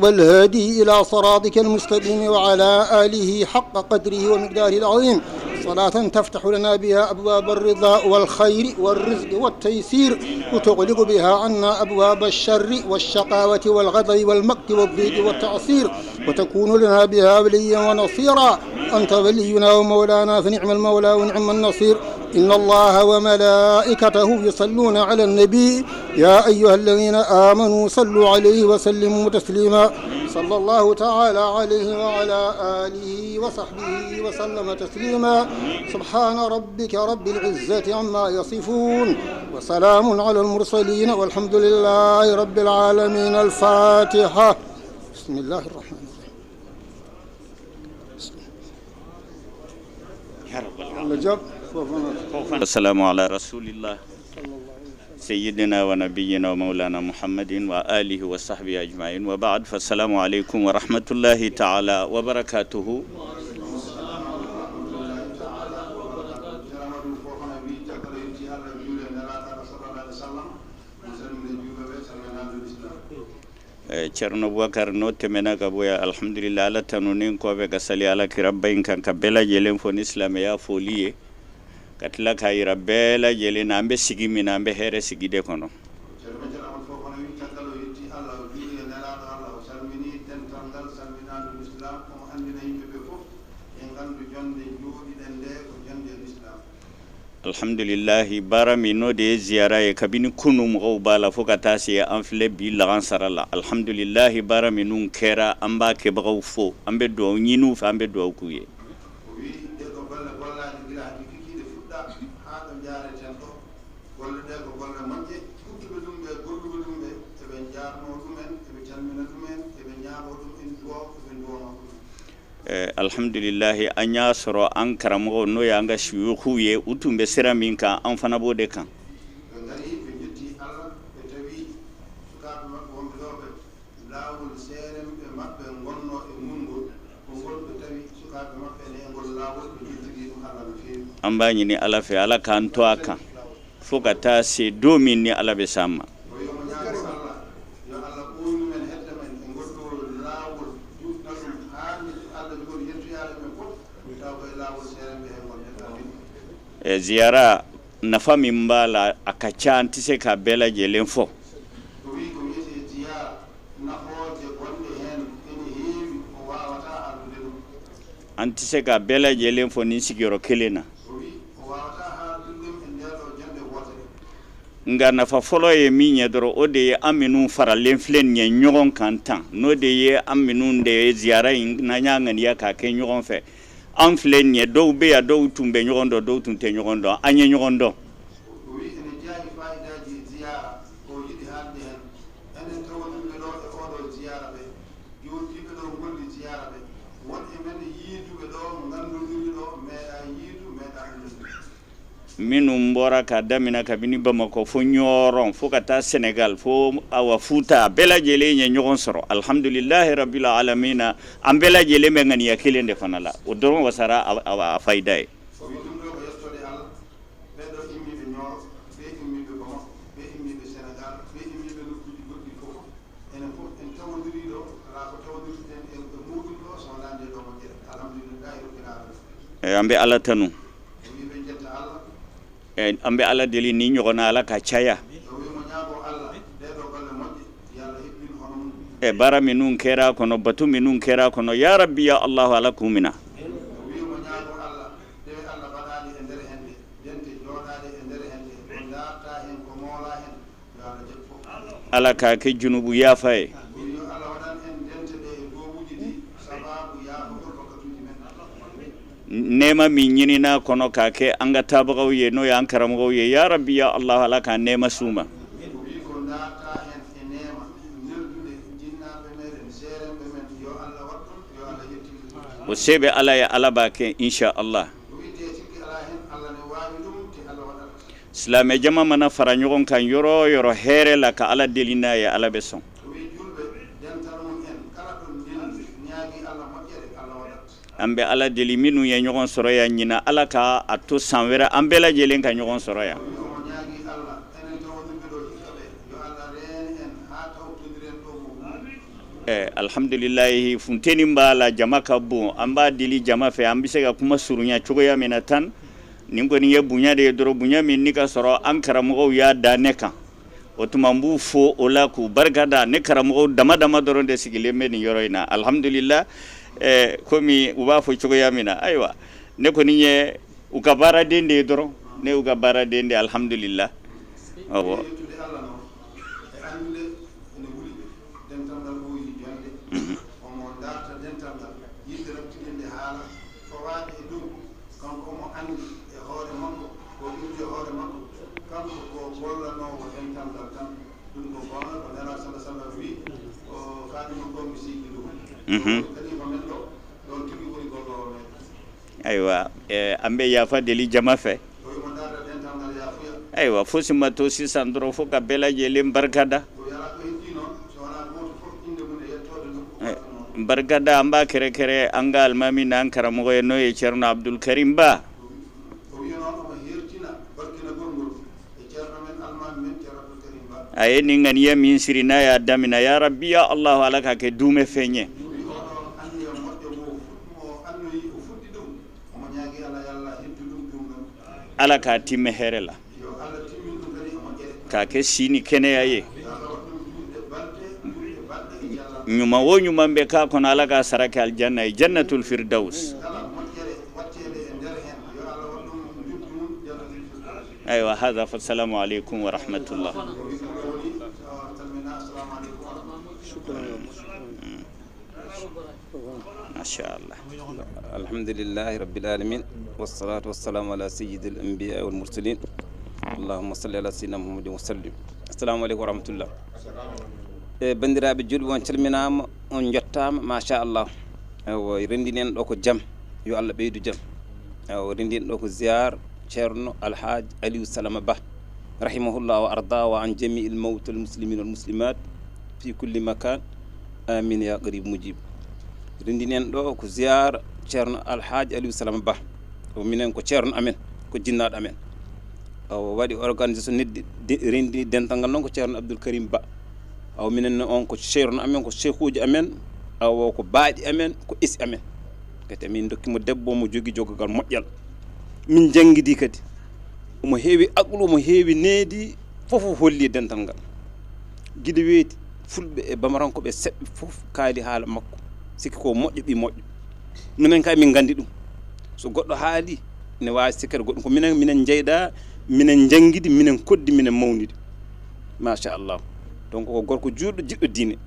والهادي إلى صراطك المستقيم وعلى آله حق قدره ومقداره العظيم. صلاة تفتح لنا بها أبواب الرضا والخير والرزق والتيسير، وتغلق بها عنا أبواب الشر والشقاوة والغضب والمقت والضيق والتعسير، وتكون لنا بها وليا ونصيرا. أنت ولينا ومولانا فنعم المولى ونعم النصير. إن الله وملائكته يصلون على النبي، يا أيها الذين آمنوا صلوا عليه وسلموا تسليما. صلى الله تعالى عليه وعلى آله وصحبه وسلم تسليما. سبحان ربك رب العزة عما يصفون، وسلام على المرسلين، والحمد لله رب العالمين. الفاتحة. بسم الله الرحمن الرحيم. السلام على رسول الله سيدنا ونبينا ومولانا محمد وآله وصحبه أجمعين، وبعد، فالسلام عليكم ورحمة الله تعالى وبركاته. Eh, Ceerno Bubakar no temena ka boya, alhamdulillah, Alla tanu nin kobe ka sali Alla kira bayin kan, ka bela jelen fo ni silameya foliye, ka tila ka yira bela jelen na an be sigi min na an be here sigide kono. Alhamdulillahi, baara min no de ye ziyara ye kabini kunu, mɔgɔw b'a la fo ka taa se an filɛ bi lahansara la. Alhamdulillahi, baara minnu kɛra, an b'a kɛbagaw fo, an bɛ dugawu ɲini u fɛ, an bɛ dugawu k'u ye. Eh, alhamdulillahi, an y'a sɔrɔ an karamɔgɔw, n'o y'an ka suyukuw ye, u tun bɛ sira min kan, an fana b'o de kan. An b'a ɲini Ala fɛ, Ala k'an to a kan, fo ka taa se don min ni Ala bɛ s'an ma. Eh, ziyara nafa min b'a la, a ka ca, an tɛ se k'a bɛɛ lajɛlen fɔ. An tɛ se k'a bɛɛ lajɛlen fɔ nin sigiyɔrɔ kelen na. Nka nafa fɔlɔ ye min ye dɔrɔn, o de ye an minnu faralen filɛ nin ye ɲɔgɔn kan tan, n'o de ye an minnu de ye ziyara in, n'an y'a ŋaniya k'a kɛ ɲɔgɔn fɛ. An filɛ nin ye, dɔw bɛ yan, dɔw tun bɛ ɲɔgɔn dɔn, dɔw tun tɛ ɲɔgɔn dɔn. An ye ɲɔgɔn dɔn. Enen tawodirɓe ɗo e oɗo ziyara ɓe, jowtiiɓe ɗo ngolli ziyara ɓe, won e men yiiduɓe ɗo, nganndondiri ɗo, meeɗa yiidu, meeɗa anndondiri. Minnu bɔra ka damina kabini Bamakɔ fo Ɲɔrɔn, fo ka taa Senegal, fo awa Fuuta, bɛɛ lajɛlen ye ɲɔgɔn sɔrɔ. Alhamdulillahi Rabbil Alamina, an bɛɛ lajɛlen bɛ ŋaniya kelen de fana la. O dɔrɔn wasara a, a, a fayida ye. Ɓee ɗo immiiɓe Ñooro, ɓee immiiɓe Bamako, ɓee immiiɓe Senegal, ɓee immiiɓe nokkuuji goɗɗi fof, enen fof en tawondirii ɗo, alaa ko tawodirten e, e muuɗum ɗo, so wonaa ndee ɗoo moƴƴere. Alhamdulillahi Rabbil Alamina. Eyi, an bɛ Alla tanu. O wii ɓe njetta Alla. Eyi, an bɛ Alla deli ni ɲɔgɔnna Alla ka caya. O wii mo ñaago Alla, ɗee ɗoo golle moƴƴe, yo Alla heɓɓin hono mum. E baara minnu kɛra kono, batu minnu kɛra kono, yaa Rabbi, yaa Allahu, Alla kumina. O wii mo ñaago Alla, ɗe Alla baɗaaɗe e nder heen ɗe. Dente jooɗaade e nder heen ɗe, ko ndaarta heen, ko moola heen, yo Alla jokku. Alla ka ke junubu yaafa e. Yo Alla waɗan en dente ɗe e duwawuuji ɗi, sabaabu yaafagol bakkatuuji men. Neema min ɲinina kono ka ke an ka taabagaw ye, n'o ye an karamɔgɔw ye. Yaa Rabbi, yaa Allahu, Alla ka neema suuma. O wii ko ndaarta heen e neema, neldude jinnaaɓe meɗen, seeremɓe men, yo Alla waɗ ɗum, yo Alla yettin ɗum. O seeɓe Alla ye, Alla b'a ke, inchallah. Silaame jama mana fara ɲɔgɔn kan yɔrɔ o yɔrɔ hɛrɛ la ka Alla deli n'a ye, Alla bɛ sɔn. An bɛ Alla deli minnu ye ɲɔgɔn sɔrɔ yan ɲinan, Alla ka a to san wɛrɛ an bɛɛ lajɛlen ka ɲɔgɔn sɔrɔ yan. Eh, alhamdulillahi, funteni mba la jama ka bon, an b'a deli jama fɛ, an bɛ se ka kuma surunya cogoya min na tan, nin kɔni ye bonya de ye dɔrɔn, bonya min ni ka sɔrɔ an karamɔgɔw y'a da ne kan. O tuma, n b'u fo o la, k'u barikada. Ne karamɔgɔw dama dama dɔrɔn de sigilen bɛ nin yɔrɔ in na. Alhamdulillah, eh, komi u b'a fɔ cogoya min na, ayiwa, ne kɔni ye u ka baaraden de ye dɔrɔn. Ne y'u ka baaraden de, alhamdulillah. Awɔ. Ene wuli dental ngal ɓooyi jonde. Mhm. Omo darta dental ngal, yiɗde raɓɓitinde haala fawaade e dow. Kanko omo anndi e hoore makko, ko ɗum e hoore makko. Kanko ko gollanoowo dental ngal tan. Ɗum ko goonga, ko Nelaaɗo sallallahu alaihi wasallam wi, o Fatima ko mi sigi ɗum. Mhm. Ɗo woni kalifa men ɗo, ɗon tigi woni golloowo men. Aywa, eh, an bɛ yafa deli jama fɛ. Aywa, fosi ma to sisan dɔrɔn, fo ka bɛɛ lajɛlen barikada. Eh, barikada, an b'a kɛrɛkɛrɛ an ka alimami n'an karamɔgɔ ye, n'o ye Cerno Abdul Karim Ba. A ye nin ŋaniya min siri, n'a y'a damina, ya Rabbi, ya Allahu, Ala k'a kɛ duumɛ fɛn ye. Ala k'a tiimɛ hɛrɛ la, k'a kɛ si ni kɛnɛya ye. Ɲuman o ɲuman bɛ k'a kɔnɔ, Ala k'a sara kɛ alijanna ye, jannatul firdaus. Aywa, hada, fa salamu alaikum wa rahmatullah. Shukran. Mm. Masha Allah. Alhamdulillahi rabbil alamin, wassalatu wassalamu ala sayyidil anbiya wal mursalin. Allahumma salli ala sayyidina Muhammadin wa sallim. Assalamu alaikum wa rahmatullah. E, banndiraaɓe julɓe, on calminaama, on njottaama, masha Allah. Ewa, renndinen ɗo ko jam, yo Allah ɓeydu jam. Ewa, renndinen ɗo ko ziyaar Ceerno Alhaaj Aliou Salama Ba, rahimahullah wa arda, wa an jami'il mawtal muslimin wal muslimat fi kulli makan. Amin ya qarib mujib. Renndinen ɗo ko ziyaar Ceerno Alhaaj Aliou Salama Ba. O minen ko ceerno amen, ko jinnaaɗo amen. O waɗi organisation neddi, de-, renndi dental ngal noon ko Ceerno Abdoul Karim Ba. Awa minen ne on ko ceerno amen, ko seekuuji amen, awa ko baaɗi amen, ko esi amen. Kadi min ndokki mo debbo mo jogi jogogal moƴƴal. Min njanngidi kadi. Omo heewi aqlu, omo heewi needi, fof o holli dental ngal. Gila weeti, fulɓe e bamarankooɓe seɓɓe fof kaali haala makko. Sikki ko moƴƴo, ɓii moƴƴo. Minen kay min nganndi ɗum. So goɗɗo haali, ne waawi sikkere goɗɗum. Ko minen, minen njeyɗa, minen njanngidi, minen koddi, minen mawnidi. Machallah. Donc ko gorko juulɗo, jiɗɗo diine.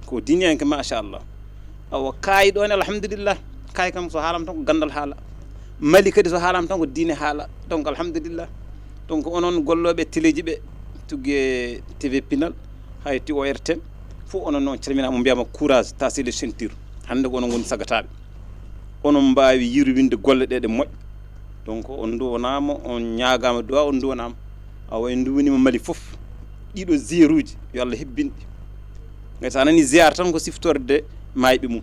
Ko diine en ke, machallah. Awa, kaay ɗo ne, alhamdulillah. Kaay kam so haalama tan ko ganndal haala. Mali kadi so haalama tan ko diine haala. Donc alhamdulillah. Donc onon gollooɓe teleji ɓe, tugge T V Pinal, hay ti O R T N, fof onon noon calminaama, mbiyama courage, tassez les ceintures. Hannde ko onon ngoni sagataaɓe. Onon mbaawi yirwinde golle ɗe, ɗe moƴƴa. Donc on nduwanaama, on ñaagaama du'a, on nduwanaama. Awa en nduwaniima Mali fof. Ɗiɗo ziyaruuji, yo Allah hebbin ɗi. Ngati so a nanii ziyaara tan ko siftorde maayɓe mum.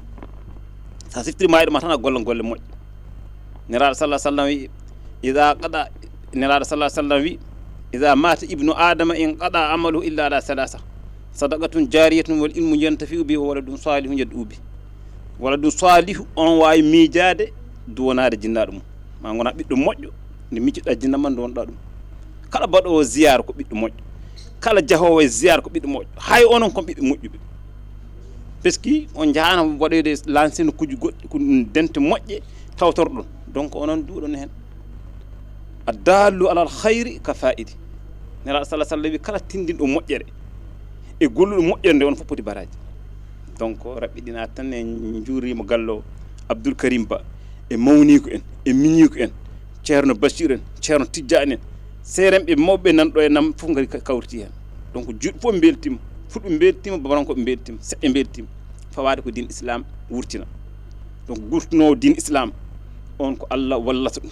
So a siftirii maayɗo ma tan a gollan golle moƴƴe. Nelaaɗo sallallahu alaihi wasallam wi, "Iza qada," Nelaaɗo sallallahu alaihi wasallam wi, "Iza mata ibnu Adama in qada amaluhu illa ala salasa. Sadaqatun jariyatun wal ilmu yantafi'u bihi wa waladun salihun yad'u bihi." Waladun salihu on waawi miijaade duwanaade jinnaaɗo mum. Ma ngona ɓiɗɗo moƴƴo, nde miijoɗa jinna ma duwanoɗa ɗum. Kala baɗoowo ziyaara ko ɓiɗɗo moƴƴo. Kala jahoowo e ziyaara ko ɓiɗɗo moƴƴo. Hay onon kon ɓiɓɓe moƴƴuɓe. Parce que on njahaano waɗoyde lancé nokkuuji goɗɗi, ko ɗum dente moƴƴe tawtorɗon. Donc onon duuɗon heen. Addallu alal khayri ka fa'ili. Nelaaɗo sallallahu alaihi wasallam wi kala tindinɗo moƴƴere e golluɗo moƴƴere nde, on fof poti baraaji. Donc raɓɓiɗina tan, en njuuriima gallo Abdoul Karim Ba, e mawniiko en, e miñiiko en, Ceerno Bachir en, Ceerno Tijjaani en, seerenɓe mawɓe nan ɗo e nam fof ngari ka-, kawriti heen. Donc juuɗe fof mbeltiima, fulɓe mbeltiima, bamarankoɓe mbeltiima, seɓɓe mbeltiima, fawaade ko diin Islam wurtina. Donc gurtunoowo diin Islam on ko Allah wallata ɗum.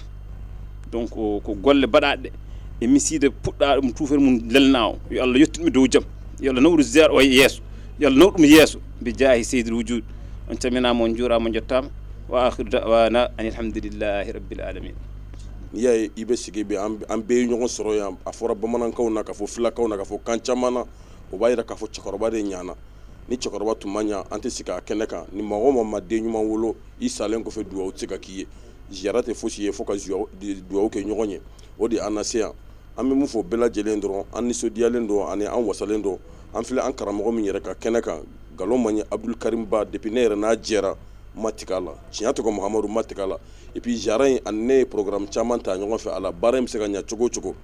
Donc ko golle baɗaaɗe ɗe, e misiide puɗɗaaɗo mum, tuufere mum lelnaawo. Yo Allah yettin ɓe dow jam. Yo Allah nawru ziyaara o yeeso. Yo Allah nawru ɗum yeeso. Bi jaahi seydil wujuud. On calminaama, on njuuraama, on njottaama. Wa akhiru da'wana anil hamdulillahi rabbil alamin. N'i y'a ye, i bɛ sigi bi, an, an bɛɛ ye ɲɔgɔn sɔrɔ yan. A fɔra bamanankanw na, ka fɔ filakanw na, ka fɔ kan caman na. O b'a jira k'a fɔ cɛkɔrɔba de ɲɛna. Ni cɛkɔrɔba tun ma ɲa, an tɛ sigi a kɛnɛ kan. Ni maa o maa ma den ɲuman wolo, i salen kɔfɛ, duwawu tɛ se ka k'i ye. Ziyara tɛ fosi ye fo ka zuwa-, di-, duwawu kɛ ɲɔgɔn ye. O de ye an na se yan. An bɛ mun fɔ bɛɛ lajɛlen dɔrɔn, an nisɔndiyalen don, ani an wasalen don. An filɛ an karamɔgɔ min yɛrɛ ka kɛnɛ kan, nkalon man ɲi, Abdul Karim Ba, depuis ne yɛrɛ n'a jɛra, ma tigɛ a la. Tiɲɛ tɔgɔ Mahamadu, ma tigɛ a la. Et puis, ziyara in, ani ne ye programme caman ta ɲɔgɔn fɛ a la. Baara in bɛ se ka ɲɛ cogo o cogo,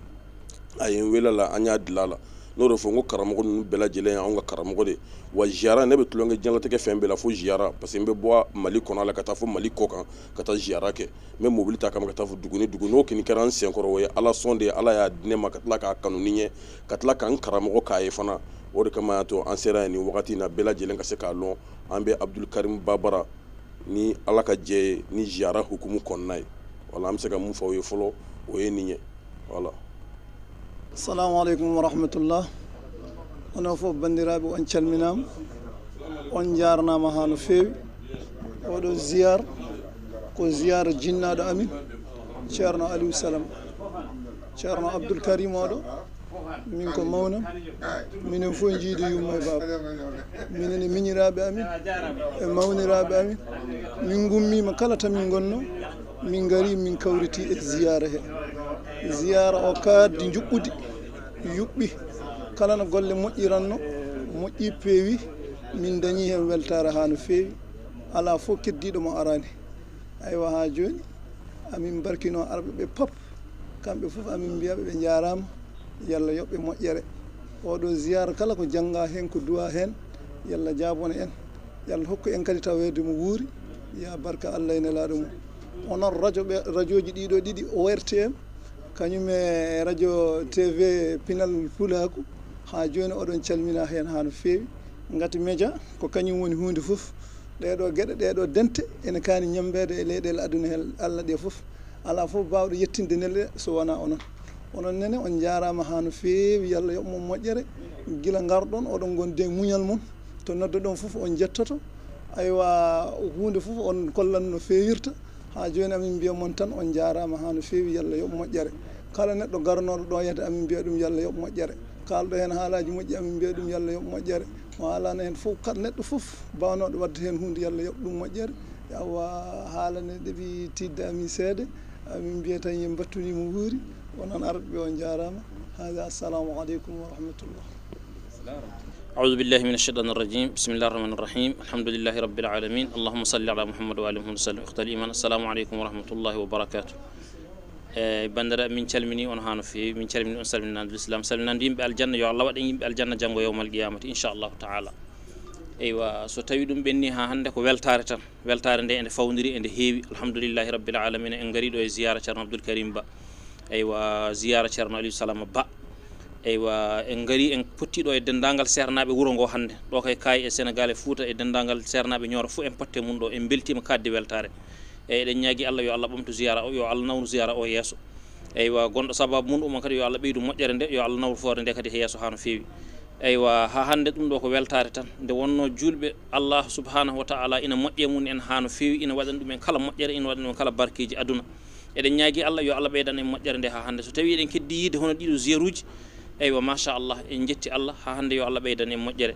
a ye n wele a la, an y'a dilan a la. N'o de fɔ, n ko karamɔgɔ ninnu bɛɛ lajɛlen ye anw ka karamɔgɔ de ye. Wa ziyara, ne bɛ tulonkɛ diɲɛlatigɛ fɛn bɛɛ la, fo ziyara, parce que n bɛ bɔ Mali kɔnɔ la ka taa fo Mali kɔ kan, ka taa ziyara kɛ. N bɛ mobili ta kama ka taa fo dugu ni dugu. N'o kɔni kɛra n senkɔrɔ, o ye Ala sɔn de ye, Ala y'a di ne ma ka tila k'a kanu ni n ye, ka tila ka n karamɔgɔ k'a ye fana. O de kama y'a to an sera yan nin wagati in na, bɛɛ lajɛlen ka se k'a lɔn. An bɛ Abdul Karim Babara ni Ala ka jɛ ye, ni ziyara hukumu kɔnɔna ye. Wala, an bɛ se ka mun fɔ aw ye fɔlɔ, o ye nin ye. Wala. Assalamu alaikum wa rahmatullah. Onon fof banndiraaɓe, on calminaama, on njaarnaama haa no feewi. Oɗo ziyar ko ziyara jinnaaɗo amin, Ceerno Aliou Salam. Ceerno Abdoul Karim oɗo, min ko mawnam, minen fof njiidi yumma e baaba. Minen e miñiraaɓe amin, e mawniraaɓe amin, min ngummiima kala to min ngonno, min ngari, min kawriti e ziyara he. Ziyara o kaaddi njuɓɓudi, yuɓɓi. Kala no golle moƴƴiranno, moƴƴi, peewi, min dañi heen weltaare haa no feewi. Alaa fof keddiiɗo mo araani. Aywa, haa jooni, amin mbarkino arɓe ɓe pop. Kamɓe fof amin mbiya ɓe, ɓe njaaraama, yo Allah yoɓ ɓe moƴƴere. Oɗo ziyara kala ko jannga heen, ko duwa heen, yo Allah jaabone en, yo Allah hokku en kadi taweede mo wuuri, ya barka Allah e nelaaɗo mum. Onon radio ɓe, radioji ɗiɗo ɗiɗi, O R T M, kañum e radio T V Pinal Pulaaku, haa jooni oɗon calmina heen haa no feewi. Ngati media ko kañum woni huunde fof. Ɗeɗo geɗe, ɗeɗo dente ene kaani ñambeede e leyɗeele aduna he Allah ɗe fof. Alaa fof baawɗo yettinde nele so wonaa onon. Onon nene, on njaaraama haa no feewi, yo Allah yoɓ mon moƴƴere. Gila ngarɗon, oɗon ngondi e muñal mon. To noddoɗon fof, on njettoto. Aywa, huunde fof on kollan no feewirta. Haa jooni, amin mbiya mon tan, on njaaraama haa no feewi, yo Allah yoɓ moƴƴere. Kala neɗɗo garnooɗo ɗo yahde, amin mbiya ɗum, yo Allah yoɓ moƴƴere. Kaalɗo heen haalaaji moƴƴi, amin mbiya ɗum, yo Allah yoɓ moƴƴere. Mo haalano heen fof, kala neɗɗo fof bawnooɗo waɗde heen huunde, yo Allah yoɓ ɗum moƴƴere. Awa, haalane ɗeɓi tidda amin seeɗa, amin mbiya tan yo mbattuni mo wuuri. Onon arɓe ɓe, on njaaraama. Haaja, assalamu aleykum wa rahmatullah. أعوذ بالله من الشيطان الرجيم. بسم الله الرحمن الرحيم. الحمد لله رب العالمين. اللهم صل على محمد وآل محمد وسلم. إخوة الإيمان، السلام عليكم ورحمة الله وبركاته. E, banndiraaɓe, min calminii on haa no feewi, min calminii on salminaandu Lislaam, salminaandu yimɓe aljanna, yo Allah waɗ en yimɓe aljanna janngo yawmal qiyamati, inchallahu taala. Eywa, so tawii ɗum ɓenni haa hannde, ko weltaare tan. Weltaare nde ende fawndiri, ende heewi, alhamdulillahi rabbil alamina. En ngarii ɗo e ziyara Ceerno Abdoul Karim Ba, eywa, ziyara Ceerno Aliou Salama Ba. Eywa, en ngarii, en pottii ɗo e denndaangal seernaaɓe wuro ngo hannde. Ɗo kay, kaay e Senegaal e Fuuta, e denndaangal seernaaɓe Ñooro fof, en potte mum ɗo, en mbeltiima kaaɗdi weltaare. Eyi, eɗen ñaagii Allah, yo Allah ɓamtu ziyara o, yo Allah nawru ziyara o yeeso. Eywa, gonɗo sabaabu mum ɗum on kadi, yo Allah ɓeydu moƴƴere nde, yo Allah nawru foore nde kadi he yeeso haa no feewi. Eywa, haa hannde ɗum ɗo ko weltaare tan. Nde wonnoo juulɓe Allah subhanahu wa taala ina moƴƴi e mum en haa no feewi, ina waɗani ɗum en kala moƴƴere, ina waɗani ɗum en kala barkeeji aduna. Eɗen ñaagii Allah, yo Allah ɓeydan en moƴƴere nde haa hannde. So tawii eɗen keddii yiide hono ɗiɗo ziyaruuji, eywa, machallah, en njetti Allah, haa hannde yo Allah ɓeydan en moƴƴere.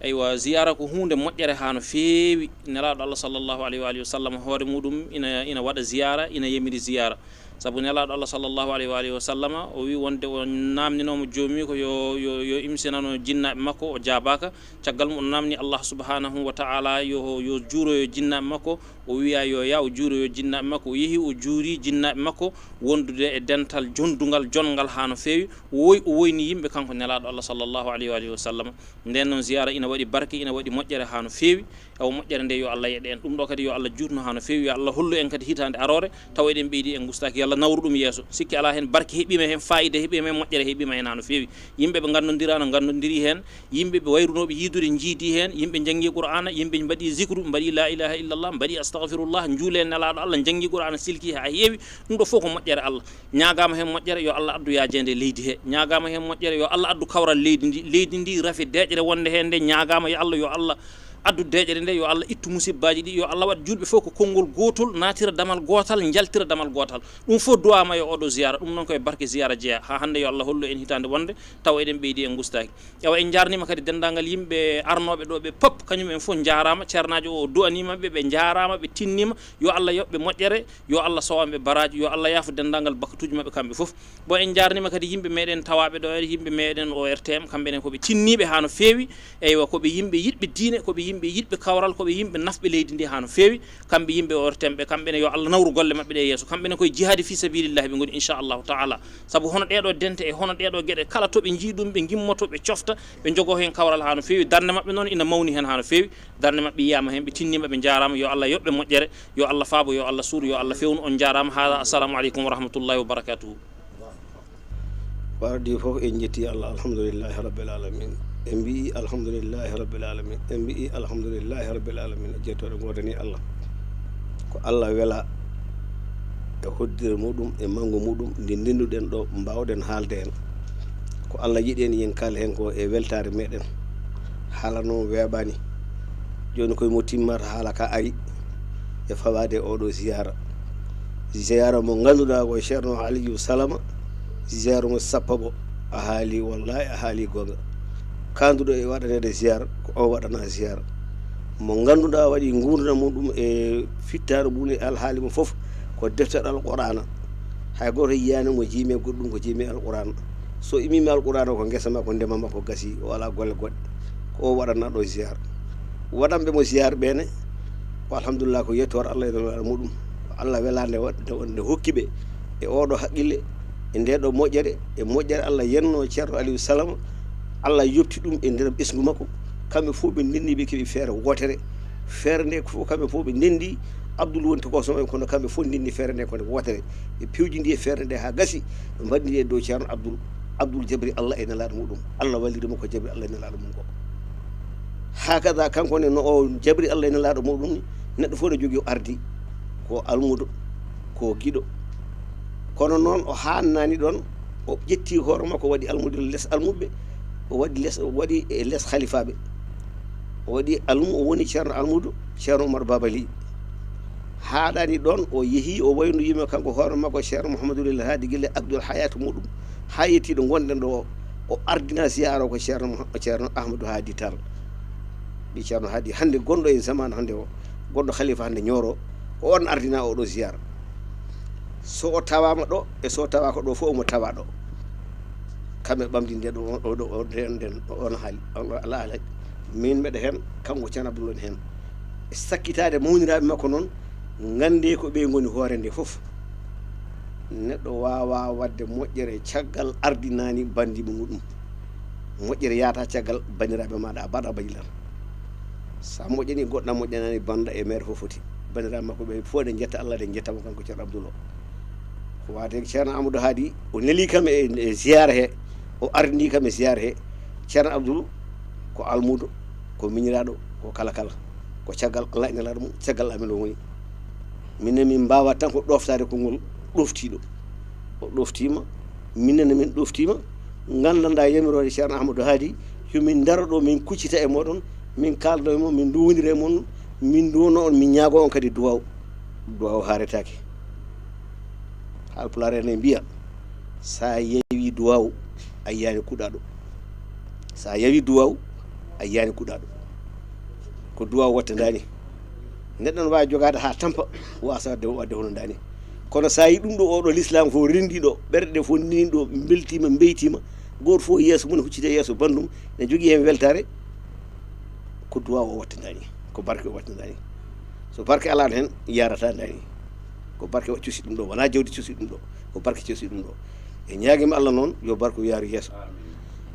Eywa, ziyara ko huunde moƴƴere haa no feewi. Nelaaɗo Allah sallallahu alayhi wa alihi wa sallam, hoore muɗum ina, ina waɗa ziyara, ina yamiri ziyara. Sabu Nelaaɗo Allah sallallahu alayhi wa alihi wa sallama, o wi wonde o naamninooma Joomi ko yo, yo, yo imsinano jinnaaɓe makko, o jaabaaka. Caggal mum o naamni Allah subhanahu wa taala yo, yo juuroyo jinnaaɓe makko, o wiya yo yaa o juuroyo jinnaaɓe makko. O yehi, o juuri jinnaaɓe makko wondude e dental jondungal, jonngal haa no feewi. O woy, o woyni yimɓe, kanko Nelaaɗo Allah sallallahu alayhi wa alihi wa sallama. Nden noon, ziyara ina waɗi barke, ina waɗi moƴƴere haa no feewi. Awa, moƴƴere nde, yo Allah yeɗe en. Ɗum ɗo kadi, yo Allah juutnu haa no feewi. Yo Allah hollu en kadi hitaande aroore, tawa eɗen ɓeydi, en ngustaaki. Yo Allah nawru ɗum yeeso. Sikke alaa heen, barke heɓiima heen, faayiida heɓiima heen, moƴƴere heɓiima heen haa no feewi. Yimɓe ɓe nganndondiraano, nganndondirii heen. Yimɓe ɓe wayrunoɓe yiidude njiidi heen. Yimɓe njanngi Qur'aana, yimɓe mbaɗi zikru, mbaɗi la ilaha illallah, mbaɗi astaghfirullah, njuule Nelaaɗo Allah, njanngi Qur'aana, silki haa heewi. Ɗum ɗo fof ko moƴƴere Allah. Ñaagaama heen moƴƴere, yo Allah addu yaajeende leydi he. Ñaagaama heen moƴƴere, yo Allah addu kawral leydi ndi. Leydi ndi rafi deeƴre wonde heen nde. Ñaagaama, yo Allah, yo Allah addu deeƴere nde, yo Allah ittu musibbaaji ɗi, yo Allah waɗ juulɓe fof ko konngol gootol, naatira damal gootal, njaltira damal gootal. Ɗum fof duwaa ma e oɗo ziyaara. Ɗum noon ko e barke ziyaara jeyaa. Haa hannde yo Allah hollu en hitaande wonde tawa eɗen ɓeydi, en ngustaaki. Ewa, en njaarniima kadi denndaangal yimɓe arnooɓe ɗo ɓe pop, kañum en fof njaaraama. Ceernaajo o, o duwaniima ɓe, ɓe njaaraama, ɓe tinniima. Yo Allah yoɓ ɓe moƴƴere, yo Allah sowan ɓe baraaji, yo Allah yaafo denndaangal bakkatuuji maɓɓe kamɓe fof. Bon, en njaarniima kadi yimɓe meɗen tawaaɓe ɗo, e yimɓe meɗen O R T M, kamɓe ne ko ɓe tinniiɓe haa no feewi. Eywa, ko ɓe yimɓe yiɗɓe diine, ko ɓe yimɓe yiɗɓe kawral, ko ɓe yimɓe nafɓe leydi ndi haa no feewi. Kamɓe yimɓe O R T M ɓe, kamɓe ne yo Allah nawru golle maɓɓe ɗe yeeso. Kamɓe ne koye jihaadi fii sabiilillahi ɓe ngoni, inchallahu taala. Sabu hono ɗeɗo dente e hono ɗeɗo geɗe kala to ɓe njii ɗum, ɓe ngimmoto, ɓe cofta, ɓe njogo heen kawral haa no feewi. Darnde maɓɓe noon ina mawni heen haa no feewi. Darnde maɓɓe yiyaama heen, ɓe tinniima, ɓe njaaraama. Yo Allah yoɓ ɓe moƴƴere, yo Allah faabo, yo Allah suur, yo Allah fewnu. On njaaraama. Haadaa, assalamu aleykum wa rahmatullahi wa barakatuhu. Ko ardii fof, en njetti Allah, alhamdulillahi rabbil alamin. En mbiyi alhamdulillahi rabbil alamin. En mbiyi alhamdulillahi rabbil alamin. Jettooɗe ngoodanii Allah. Ko Allah wela e hoddire muɗum, e manngu muɗum, nde ndenduɗen ɗo, mbaawɗen haalde heen. Ko Allah yiɗi en, yen kaal heen ko e weltaare meɗen. Haala noon weeɓaani. Jooni koye mo timmata haala ka ari e fawaade e oɗo ziyaara. Ziyaara mo ngannduɗaa ko Ceerno Aliyu Salama, ziyaara mo sappaɓo. A haali, wallahi, a haali goonga. Kanduɗo e waɗaneede ziyaara, ko o waɗana ziyaara. Mo ngannduɗaa waɗi nguurndam muɗum e fittaandu mum e alhaali mum fof, ko deftere Alqur'aana. Hay gooto yiyaani mo jiimi e goɗɗum, ko jiimi e Alqur'aana. So imiima Alqur'aana, ko ngesa makko, ndema makko gasi, o alaa golle goɗɗe. Ko o waɗanaa ɗo ziyaara. Waɗanɓe mo ziyaara ɓe ne, ko alhamdulillah, ko yettoore Allah e nelaɗo muɗum. Ko Allah welaande waɗde wonde hokki ɓe e oɗo haqqille, e nde ɗo moƴƴere, e moƴƴere Allah yenno Ceerno Aliyu Salama. Allah yoɓti ɗum e nder ɓesngu makko. Kamɓe fof ɓe ndenndi, ɓe keɓi feere wootere. Feere nde fof kamɓe fof ɓe ndenndi Abdul woni tokoso maɓɓe, kono kamɓe fof ndenndi feere nde ko nde wootere. Ɓe pewjindi e feere nde haa gasi, ɓe mbaɗindi e dow Ceerno Abdul, Abdul jabri Allah e nelaɗo muɗum. Allah walliri mo ko jabri Allah e nelaɗo mum ko. Hakada kanko ne no o jabri Allah e nelaɗo muɗum ni, neɗɗo fof ne jogii o ardi, ko almudo, ko giɗo. Kono noon o haannani ɗoon, o ƴetti hoore makko, waɗi almudo les almuɓɓe, o waɗi les, o waɗi e les halifaaɓe. O waɗi almu, o woni Ceerno Almudo, Ceerno Umar Baba Ly. Haaɗani ɗoon, o yehi, o wayno yimɓe kanko hoore makko, Ceerno Mouhamadoul Haadi, gila Abdoul Hayat muɗum, haa yettiiɗo ngonɗen ɗo o, o ardina ziyaara o ko Ceerno Mouha-, Ceerno Ahmadou Haadi Tall. Ɓii Ceerno Haadi hannde gonɗo e zaman hannde o, gonɗo khalifa hannde Nioro, ko on ardina oɗo ziyaara. So o tawaama ɗo, e so o tawaaka ɗo fof, omo tawa ɗo. Kamɓe ɓamdi nde ɗo, o ɗo, o nden, nden, on haali, on ala, ala. Min mbeɗa heen, kanko Ceerno Abdul woni heen. E sakkitaade mawniraaɓe makko noon, nganndee ko ɓe ngoni hoore nde fof. Neɗɗo waawaa waɗde moƴƴere caggal ardinaani banndiiɓe muɗum. Moƴƴere yaata caggal banndiraaɓe maaɗa, a baɗa baɗilan. So a moƴƴanii goɗɗo, a moƴƴanaani banndum, e maire fof foti. Banndiraaɓe makko ɓe fof, eɗen njetta Allah, eɗen njetta mo kanko Ceerno Abdul o. Ko waade Ceerno Amadou Haadi, o neli kam e, e ziyaara he, o ardini kam e ziyaara he. Ceerno Abdul ko almudo, ko miñiraaɗo, ko kala kala. Ko caggal Allah e nelaaɗo mum, caggal amen o woni. Minen min mbaawaa tan ko ɗooftaade konngol ɗooftiiɗo. O ɗooftiima, minen ne min ɗooftiima, nganndanɗaa yamiroore Ceerno Ahmadou Haadi, yo min ndaro ɗo, min kuccita e mooɗon, min kaalda e mon, min nduwondira e mon, min nduwonoo on, min ñaagoo on kadi duwaaw. Duwaaw haaretaake. Haalpulaar en ne mbiya, so a yewi duwaaw, a yiyaani kuɗaaɗo. So a yewi duwaaw, a yiyaani kuɗaaɗo. Ko duwaaw watta ndaani. Neɗɗo ne waawi jogaade haa tampa, waasa waɗde, waɗde hono ndaani. Kono so a yi ɗum ɗo, oɗo lislaam fof renndii ɗo, ɓerɗe ɗe fof ndenndii ɗo, mbeltiima, mbeytiima, gooto fof yeeso mum ne hucciti e yeeso banndum, ne jogii heen weltaare, ko duwaaw o watta ndaani, ko barke o watta ndaani. So barke alaano heen, yarataa ndaani. Ko barke wa-, cusi ɗum ɗo, wonaa jawdi cusi ɗum ɗo, ko barke cusi ɗum ɗo. E ñaagiima Allah noon, yo barke o yaaru yeeso.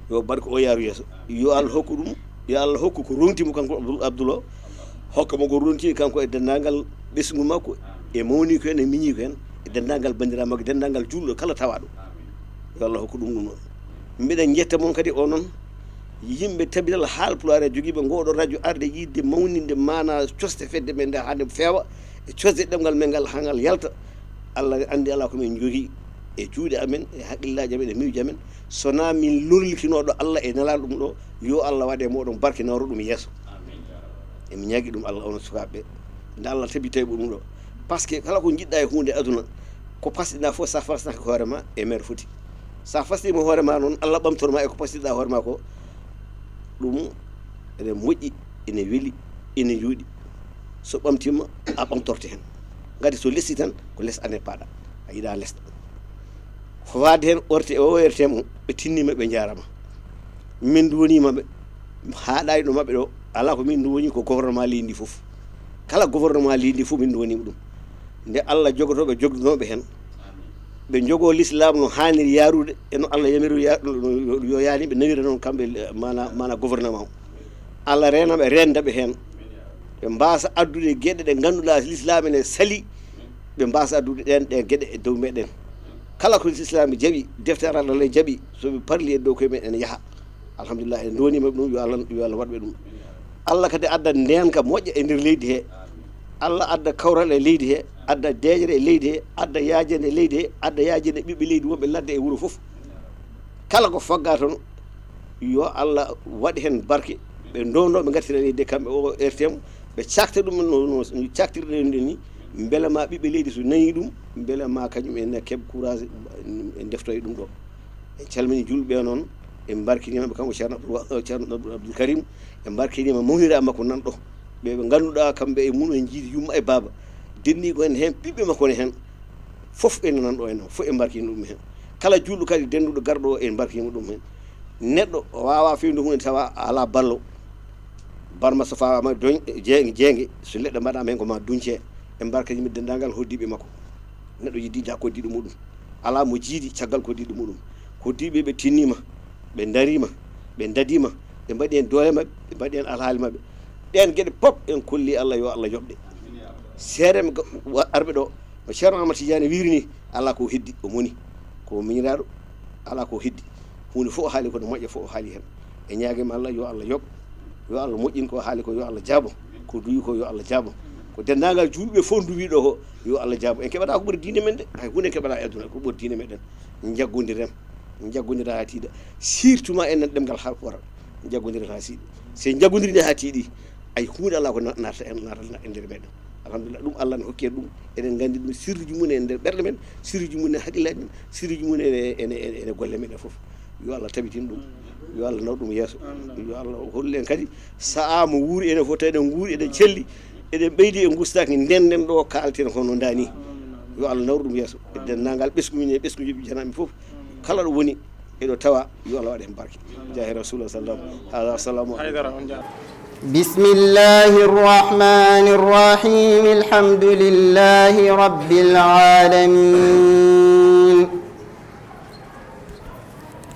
Yo barke o yaaru yeeso. Yo Allah hokku ɗum, yo Allah hokku ko roŋti mo kanko Abdul, Abdul o, hokka mo ko roŋti kanko e denndaangal ɓesngu makko, e mawniiko en, e miñiiko en, e denndaangal banndiraaɓe makko, e denndaangal juulɗo kala tawaaɗo. Yo Allah hokku ɗum ɗum ɗo. Mbiɗa njetta mon kadi onon yimɓe tabinal Haalpulaar e jogiiɓe ngooɗo radio arde yiɗde mawninde maanaa cosde fedde men nde haa nde feewa, e cosde ɗemngal men ngal haa ngal yalta. Allah ne anndi alaa ko min njogii e juuɗe amen, e haqqillaaji amen, e miijo amen. So wonaa min lorlikinooɗo Allah e nelaaɗo ɗum ɗo, yo Allah waɗ e mooɗon barke, nawru ɗum yeeso. Emi ñaagi ɗum Allah, onon sukaaɓe ɓe, nde Allah tabitay ɗum ɗo. Parce que kala ko njiɗɗa e huunde aduna, ko pasɗinɗa fof, sa fasnaka hoore ma e mere foti. Sa fasnima hoore ma noon, Allah ɓamtor ma e ko pasɗinɗa hoore ma ko, ɗum ene moƴƴi, ene weli, ene yooɗi. So ɓamtima, a ɓamtorto heen. Ngati so lesti tan, ko les ane paɗa. A yiɗa lesɗa. Ko faade heen orte o O R T M o, ɓe tinnima, ɓe njaarama. Min duwonima ɓe, haaɗaani ɗo maɓɓe ɗo, alaa ko min duwoni, ko gouvernement leydi ndi fof. Kala gouvernement leydi ndi fof min duwonima ɗum. Nde Allah jogotooɓe jogdunooɓe heen, ɓe njogoo l'islam no haaniri yaarude, e no Allah yamiri ya-, no, no, no, yo yaani ɓe nawira noon kamɓe, eh, mana, mana gouvernement o. Allah reena ɓe, reenda ɓe heen. Ɓe mbaasa addude geɗe ɗe ngannduɗaa l'islam ene sali, ɓe mbaasa addude ɗeen ɗe geɗe e dow meɗen. Kala ko l'islam jaɓi, deftere Allah jaɓi, so ɓe parli e dow koye men ene yaha. Alhamdulillah, en ndonima ɗum, yo Allah, yo Allah waɗ ɓe ɗum. Allah kadi adda ndeenka moƴƴa e nder leydi he. Allah adda kawral e leydi he, adda deeƴre e leydi he, adda yaajande e leydi he, adda yaajande ɓiɓɓe leydi wonɓe ladde e wuro fof. Kala ko fagga toon, yo Allah waɗ heen barke. Ɓe ndowno, ɓe ngartira leydi he kamɓe O R T M, ɓe cakta ɗum no, no, no caktirɗen ni, mbele ma ɓiɓɓe leydi so nani ɗum, mbele ma kañum en ne keɓ courage, en deftoya ɗum ɗo. En calmini julɓe ɓe noon, en mbarkinima ɓe, kanko Ceerno Abdul Wa-, Ceerno Abdul Karim, en mbarkinima mawniraaɓe makko nan ɗo. Ɓe ɓe ngannduɗaa kamɓe e mum en njiidi yumma e baaba. Denni ko en heen, ɓiɓɓe makko ne heen. Fof ene nan ɗo en, fof en mbarkini ɗum heen. Kala juulɗo kadi dennduɗo garɗo o, en mbarkini ɗum heen. Neɗɗo waawaa feewnude huunde tawa alaa ballo. Barma so fawaama doñ-, jeeŋ-, jeeŋge, so leɗɗe mbaɗaama heen ko ma duñce. En mbarkinima denndaangal hoɗdiiɓe makko. Neɗɗo yiɗi jaa koddiiɗo muɗum. Alaa mo jiidi caggal koddiiɗo muɗum. Koddiiɓe ɓe tinnima, ɓe ndarima, ɓe ndadima, ɓe mbaɗi heen doole maɓɓe, ɓe mbaɗi heen alhaali maɓɓe. Ɗeen geɗe pop en kolli Allah, yo Allah yoɓ ɗe. Seeɗa ɓe ga-, wa-, arɓe ɗo, no Ceerno Ahmad Tidiane wiiri ni, alaa ko heddi, o moni. Ko miñiraaɗo, alaa ko heddi. Huunde fof o haali ko no moƴƴa, fof o haali heen. E ñaagima Allah, yo Allah yoɓ. Yo Allah moƴƴin ko haali ko, yo Allah jaabo. Ko duwi ko, yo Allah jaabo. Ko denndaangal juulɓe fof nduwi ɗo ko, yo Allah jaabo. En keɓataa ko ɓuri diine men de. Hay huunde en keɓataa e aduna, ko ɓuri diine meɗen. Njaggondiren. Njaggondiren haa tiiɗa. Surtout ma enen ɗemngal Haalpulaar. Njaggondiren haa tiiɗi. So en njaggondirii haa tiiɗi, hay huunde alaa ko na-, naatata en, naatata e nder meɗen. Alhamdulillah, ɗum Allah ne hokki en ɗum. Eɗen nganndi ɗum, sirruuji mum en e nder ɓerɗe men, sirruuji mum en e hakkillaaji men, sirruuji mum en e, ene, ene, ene golle meɗen fof. Yo Allah tabitin ɗum, yo Allah naw ɗum yeeso, yo Allah hollu en kadi sa'a mo wuuri enen fof, tawi eɗen nguuri, eɗen celli, eɗen ɓeydi e ngustaaki, ndenden ɗo kaalten hono ndaa ni. Yo Allah naw ɗum yeeso. E denndaangal ɓesngu men e ɓesnguuji ɓe janami fof, kala ɗo woni, eɗo tawa, yo Allah waɗ heen barke. Jaahi Rasulullah sallam. Hada, assalamu aleykum. Haydara, on jaaraama. بسم الله الرحمن الرحيم. الحمد لله رب العالمين.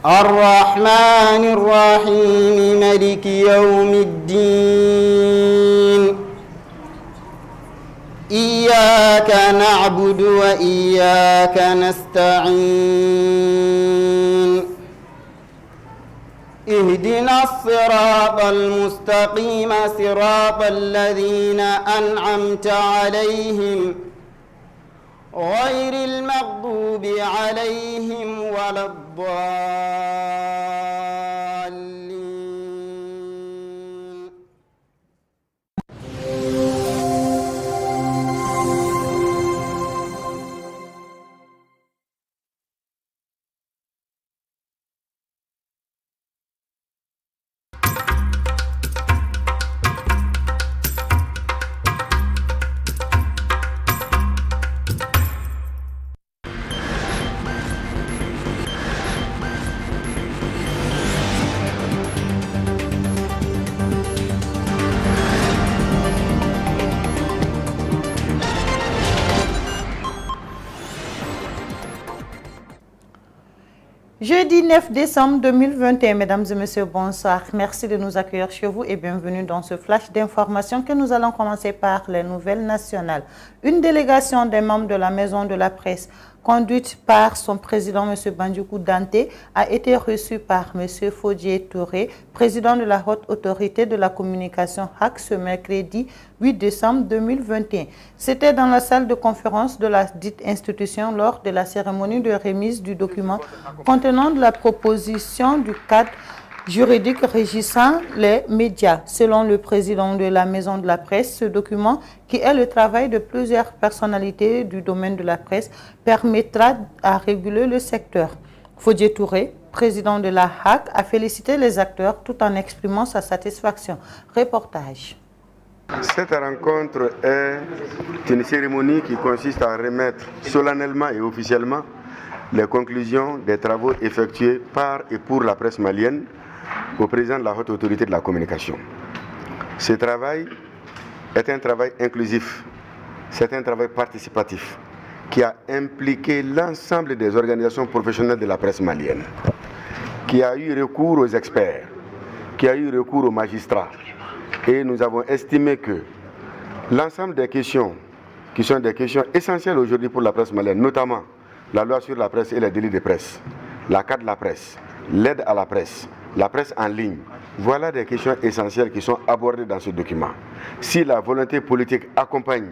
الرحمن الرحيم. ملك يوم الدين. إياك نعبد وإياك نستعين. اهدنا الصراط المستقيم، صراط الذين أنعمت عليهم، غير المغضوب عليهم ولا الضالين. Jeudi neuf décembre deux mille vingt et un, mesdames et messieurs, bonsoir. Merci de nous accueillir chez vous et bienvenue dans ce flash d'information que nous allons commencer par les nouvelles nationales. Une délégation des membres de la Maison de la Presse, conduite par son président, monsieur Bandjougou Dante, a été reçue par monsieur Fodjé Touré, président de la Haute Autorité de la Communication, hack, ce mercredi huit décembre deux mille vingt et un. C'était dans la salle de conférence de la dite institution lors de la cérémonie de remise du document contenant la proposition du cadre juridique régissant les médias. Selon le président de la Maison de la Presse, ce document, qui est le travail de plusieurs personnalités du domaine de la presse, permettra à réguler le secteur. Fodjé Touré, président de la hack, a félicité les acteurs tout en exprimant sa satisfaction. Reportage. Cette rencontre est une cérémonie qui consiste à remettre solennellement et officiellement les conclusions des travaux effectués par et pour la presse malienne au président de la Haute Autorité de la Communication. Ce travail est un travail inclusif, c'est un travail participatif qui a impliqué l'ensemble des organisations professionnelles de la presse malienne, qui a eu recours aux experts, qui a eu recours aux magistrats. Et nous avons estimé que l'ensemble des questions qui sont des questions essentielles aujourd'hui pour la presse malienne, notamment la loi sur la presse et les délits de presse, la carte de la presse, l'aide à la presse, la presse en ligne. Voilà des questions essentielles qui sont abordées dans ce document. Si la volonté politique accompagne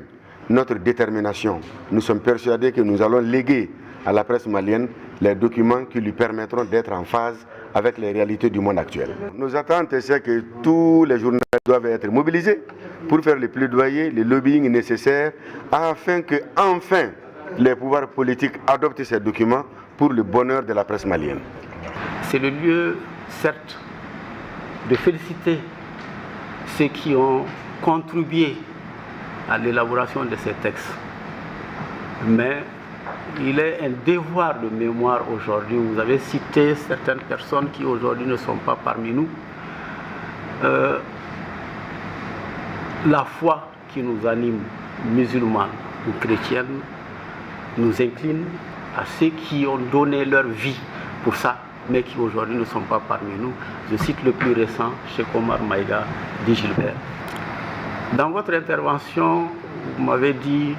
notre détermination, nous sommes persuadés que nous allons léguer à la presse malienne les documents qui lui permettront d'être en phase avec les réalités du monde actuel. Nos attentes, c'est que tous les journalistes doivent être mobilisés pour faire le plaidoyer, le lobbying nécessaire afin que, enfin, les pouvoirs politiques adoptent ces documents pour le bonheur de la presse malienne. C'est le lieu, certes, de féliciter ceux qui ont contribué à l'élaboration de ces textes. Mais il est un devoir de mémoire aujourd'hui. Vous avez cité certaines personnes qui aujourd'hui ne sont pas parmi nous. Euh, la foi qui nous anime, musulmane ou chrétienne, nous incline à ceux qui ont donné leur vie pour ça, mais qui aujourd'hui ne sont pas parmi nous. Je cite le plus récent, Cheikh Omar Maïga, dit Gilbert. Dans votre intervention, vous m'avez dit,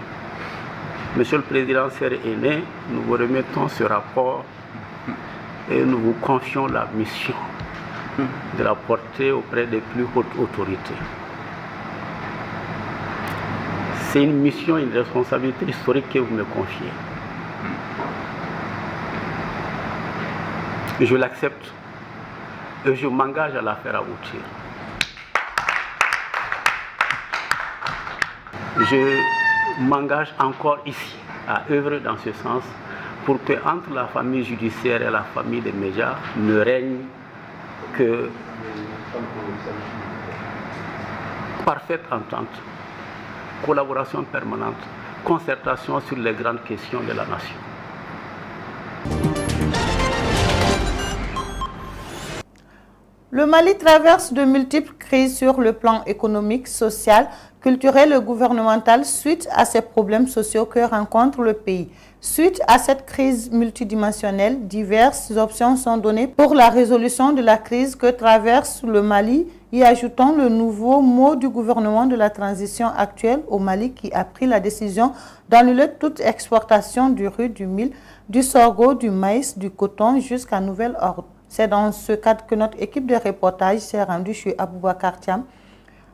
Monsieur le Président, sœur aînée, nous vous remettons ce rapport et nous vous confions la mission de la porter auprès des plus hautes autorités. C'est une mission, une responsabilité historique que vous me confiez. Je l'accepte et je m'engage à la faire aboutir. Je m'engage encore ici à œuvrer dans ce sens pour que entre la famille judiciaire et la famille des médias ne règne que parfaite entente, collaboration permanente, concertation sur les grandes questions de la nation. Le Mali traverse de multiples crises sur le plan économique, social, culturel et gouvernemental suite à ces problèmes sociaux que rencontre le pays. Suite à cette crise multidimensionnelle, diverses options sont données pour la résolution de la crise que traverse le Mali, y ajoutant le nouveau mot du gouvernement de la transition actuelle au Mali qui a pris la décision d'annuler toute exportation du riz, du mil, du sorgho, du maïs, du coton jusqu'à nouvel ordre. C'est dans ce cadre que notre équipe de reportage s'est rendue chez Aboubacar Thiam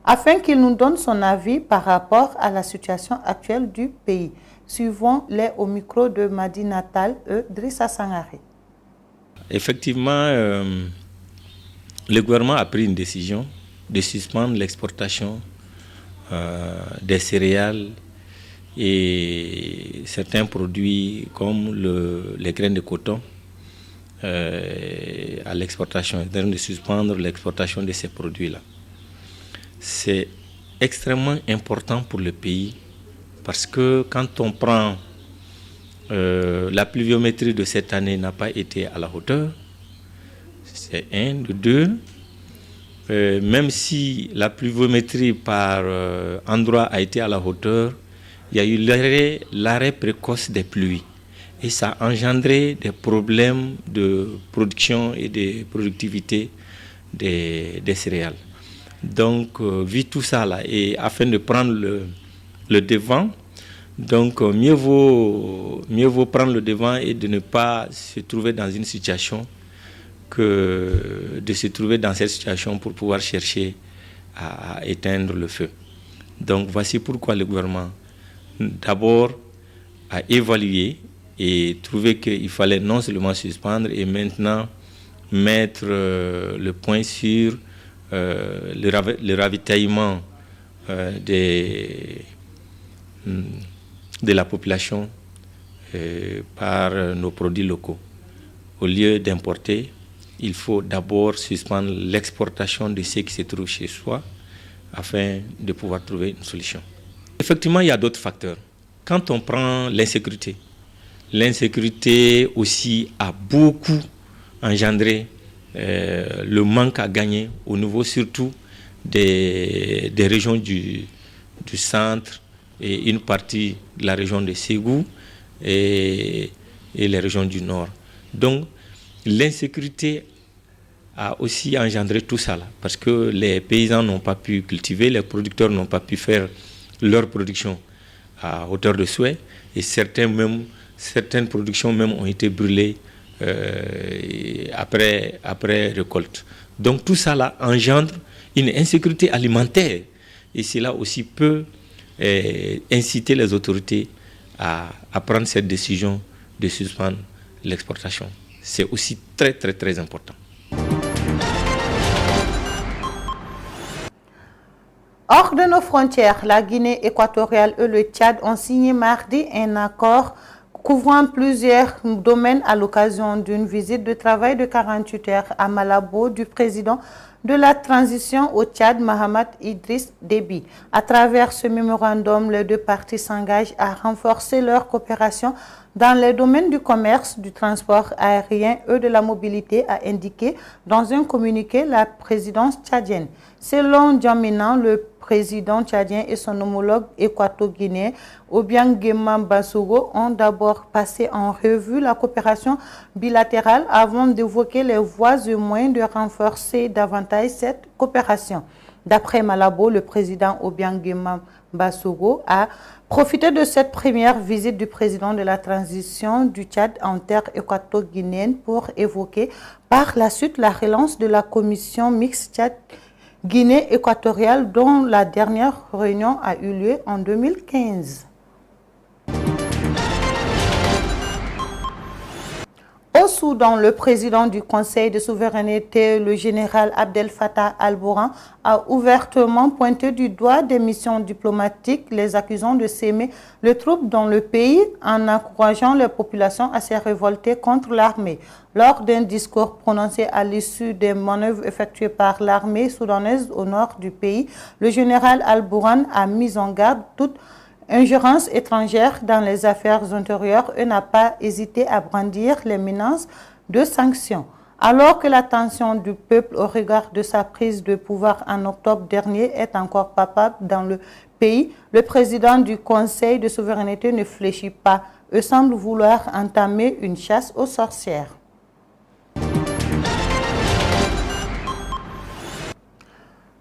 afin qu'il nous donne son avis par rapport à la situation actuelle du pays. Suivons-les au micro de Madi Natal et Drissa Sangaré. Effectivement, euh, le gouvernement a pris une décision de suspendre l'exportation euh, des céréales et certains produits comme le, les graines de coton euh, à l'exportation, c'est-à-dire de suspendre l'exportation de ces produits-là. C'est extrêmement important pour le pays parce que quand on prend euh, la pluviométrie de cette année n'a pas été à la hauteur, c'est un. De deux, euh, même si la pluviométrie par euh, endroit a été à la hauteur, il y a eu l'arrêt précoce des pluies. Et ça a engendré des problèmes de production et de productivité des, des céréales. Donc, euh, vu tout ça là, et afin de prendre le, le devant, donc euh, mieux vaut, mieux vaut prendre le devant et de ne pas se trouver dans une situation que de se trouver dans cette situation pour pouvoir chercher à, à éteindre le feu. Donc voici pourquoi le gouvernement, d'abord, a évalué et trouvé qu'il fallait non seulement suspendre et maintenant mettre euh, le point sur euh, le, ravi- le ravitaillement euh, des, hmm, de la population euh, par nos produits locaux. Au lieu d'importer, il faut d'abord suspendre l'exportation de ce qui se trouve chez soi afin de pouvoir trouver une solution. Effectivement, il y a d'autres facteurs. Quand on prend l'insécurité, l'insécurité aussi a beaucoup engendré euh, le manque à gagner au niveau surtout des, des régions du, du centre et une partie de la région de Ségou et, et les régions du nord. Donc, l'insécurité a aussi engendré tout ça là, parce que les paysans n'ont pas pu cultiver, les producteurs n'ont pas pu faire leur production à hauteur de souhait, et certains même, certaines productions même ont été brûlées euh, après, après récolte. Donc tout ça là engendre une insécurité alimentaire, et cela aussi peut euh, inciter les autorités à, à prendre cette décision de suspendre l'exportation. C'est aussi très, très, très important. Hors de nos frontières, la Guinée équatoriale et le Tchad ont signé mardi un accord couvrant plusieurs domaines à l'occasion d'une visite de travail de quarante-huit heures à Malabo du président de la transition au Tchad, Mahamat Idriss Déby. À travers ce mémorandum, les deux parties s'engagent à renforcer leur coopération dans les domaines du commerce, du transport aérien et de la mobilité, a indiqué dans un communiqué la présidence tchadienne. Selon Djamina, le président tchadien et son homologue équato-guinéen, Obiang Gema Basogo, ont d'abord passé en revue la coopération bilatérale avant d'évoquer les voies et moyens de renforcer davantage cette coopération. D'après Malabo, le président Obiang Gema Basogo a profité de cette première visite du président de la transition du Tchad en terre équato-guinéenne pour évoquer par la suite la relance de la commission mixte Tchad Guinée équatoriale, dont la dernière réunion a eu lieu en deux mille quinze. Au Soudan, le président du Conseil de souveraineté, le général Abdel Fattah al-Burhan, a ouvertement pointé du doigt des missions diplomatiques, les accusant de semer le trouble dans le pays en encourageant les populations à se révolter contre l'armée. Lors d'un discours prononcé à l'issue des manœuvres effectuées par l'armée soudanaise au nord du pays, le général al-Burhan a mis en garde toute ingérence étrangère dans les affaires intérieures et n'a pas hésité à brandir les menaces de sanctions. Alors que la tension du peuple au regard de sa prise de pouvoir en octobre dernier est encore palpable dans le pays, le président du Conseil de souveraineté ne fléchit pas et semble vouloir entamer une chasse aux sorcières.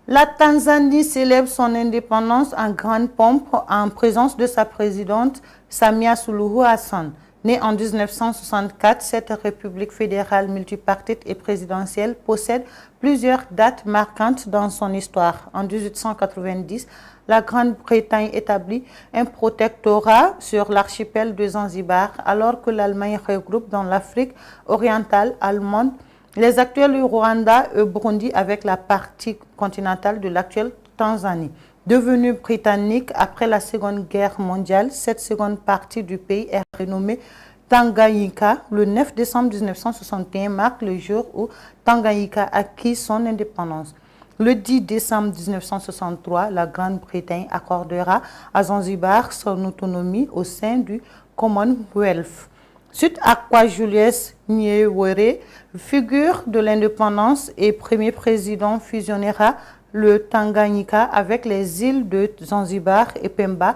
La Tanzanie célèbre son indépendance en grande pompe en présence de sa présidente Samia Suluhu Hassan. Née en dix-neuf cent soixante-quatre, cette république fédérale multipartite et présidentielle possède plusieurs dates marquantes dans son histoire. En dix-huit cent quatre-vingt-dix, la Grande-Bretagne établit un protectorat sur l'archipel de Zanzibar, alors que l'Allemagne regroupe dans l'Afrique orientale allemande les actuels Rwanda et Burundi avec la partie continentale de l'actuelle Tanzanie. Devenue britannique après la Seconde Guerre mondiale, cette seconde partie du pays est renommée Tanganyika. Le neuf décembre dix-neuf cent soixante et un marque le jour où Tanganyika acquit son indépendance. Le dix décembre dix-neuf cent soixante-trois, la Grande-Bretagne accordera à Zanzibar son autonomie au sein du Commonwealth. Suite à quoi Julius Nyerere, figure de l'indépendance et premier président, fusionnera le Tanganyika avec les îles de Zanzibar et Pemba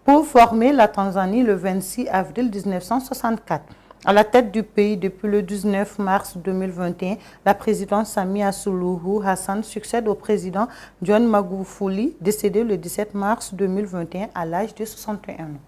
pour former la Tanzanie le vingt-six avril dix-neuf cent soixante-quatre. À la tête du pays depuis le dix-neuf mars deux mille vingt et un, la présidente Samia Suluhu Hassan succède au président John Magufuli, décédé le dix-sept mars deux mille vingt et un à l'âge de soixante et un ans.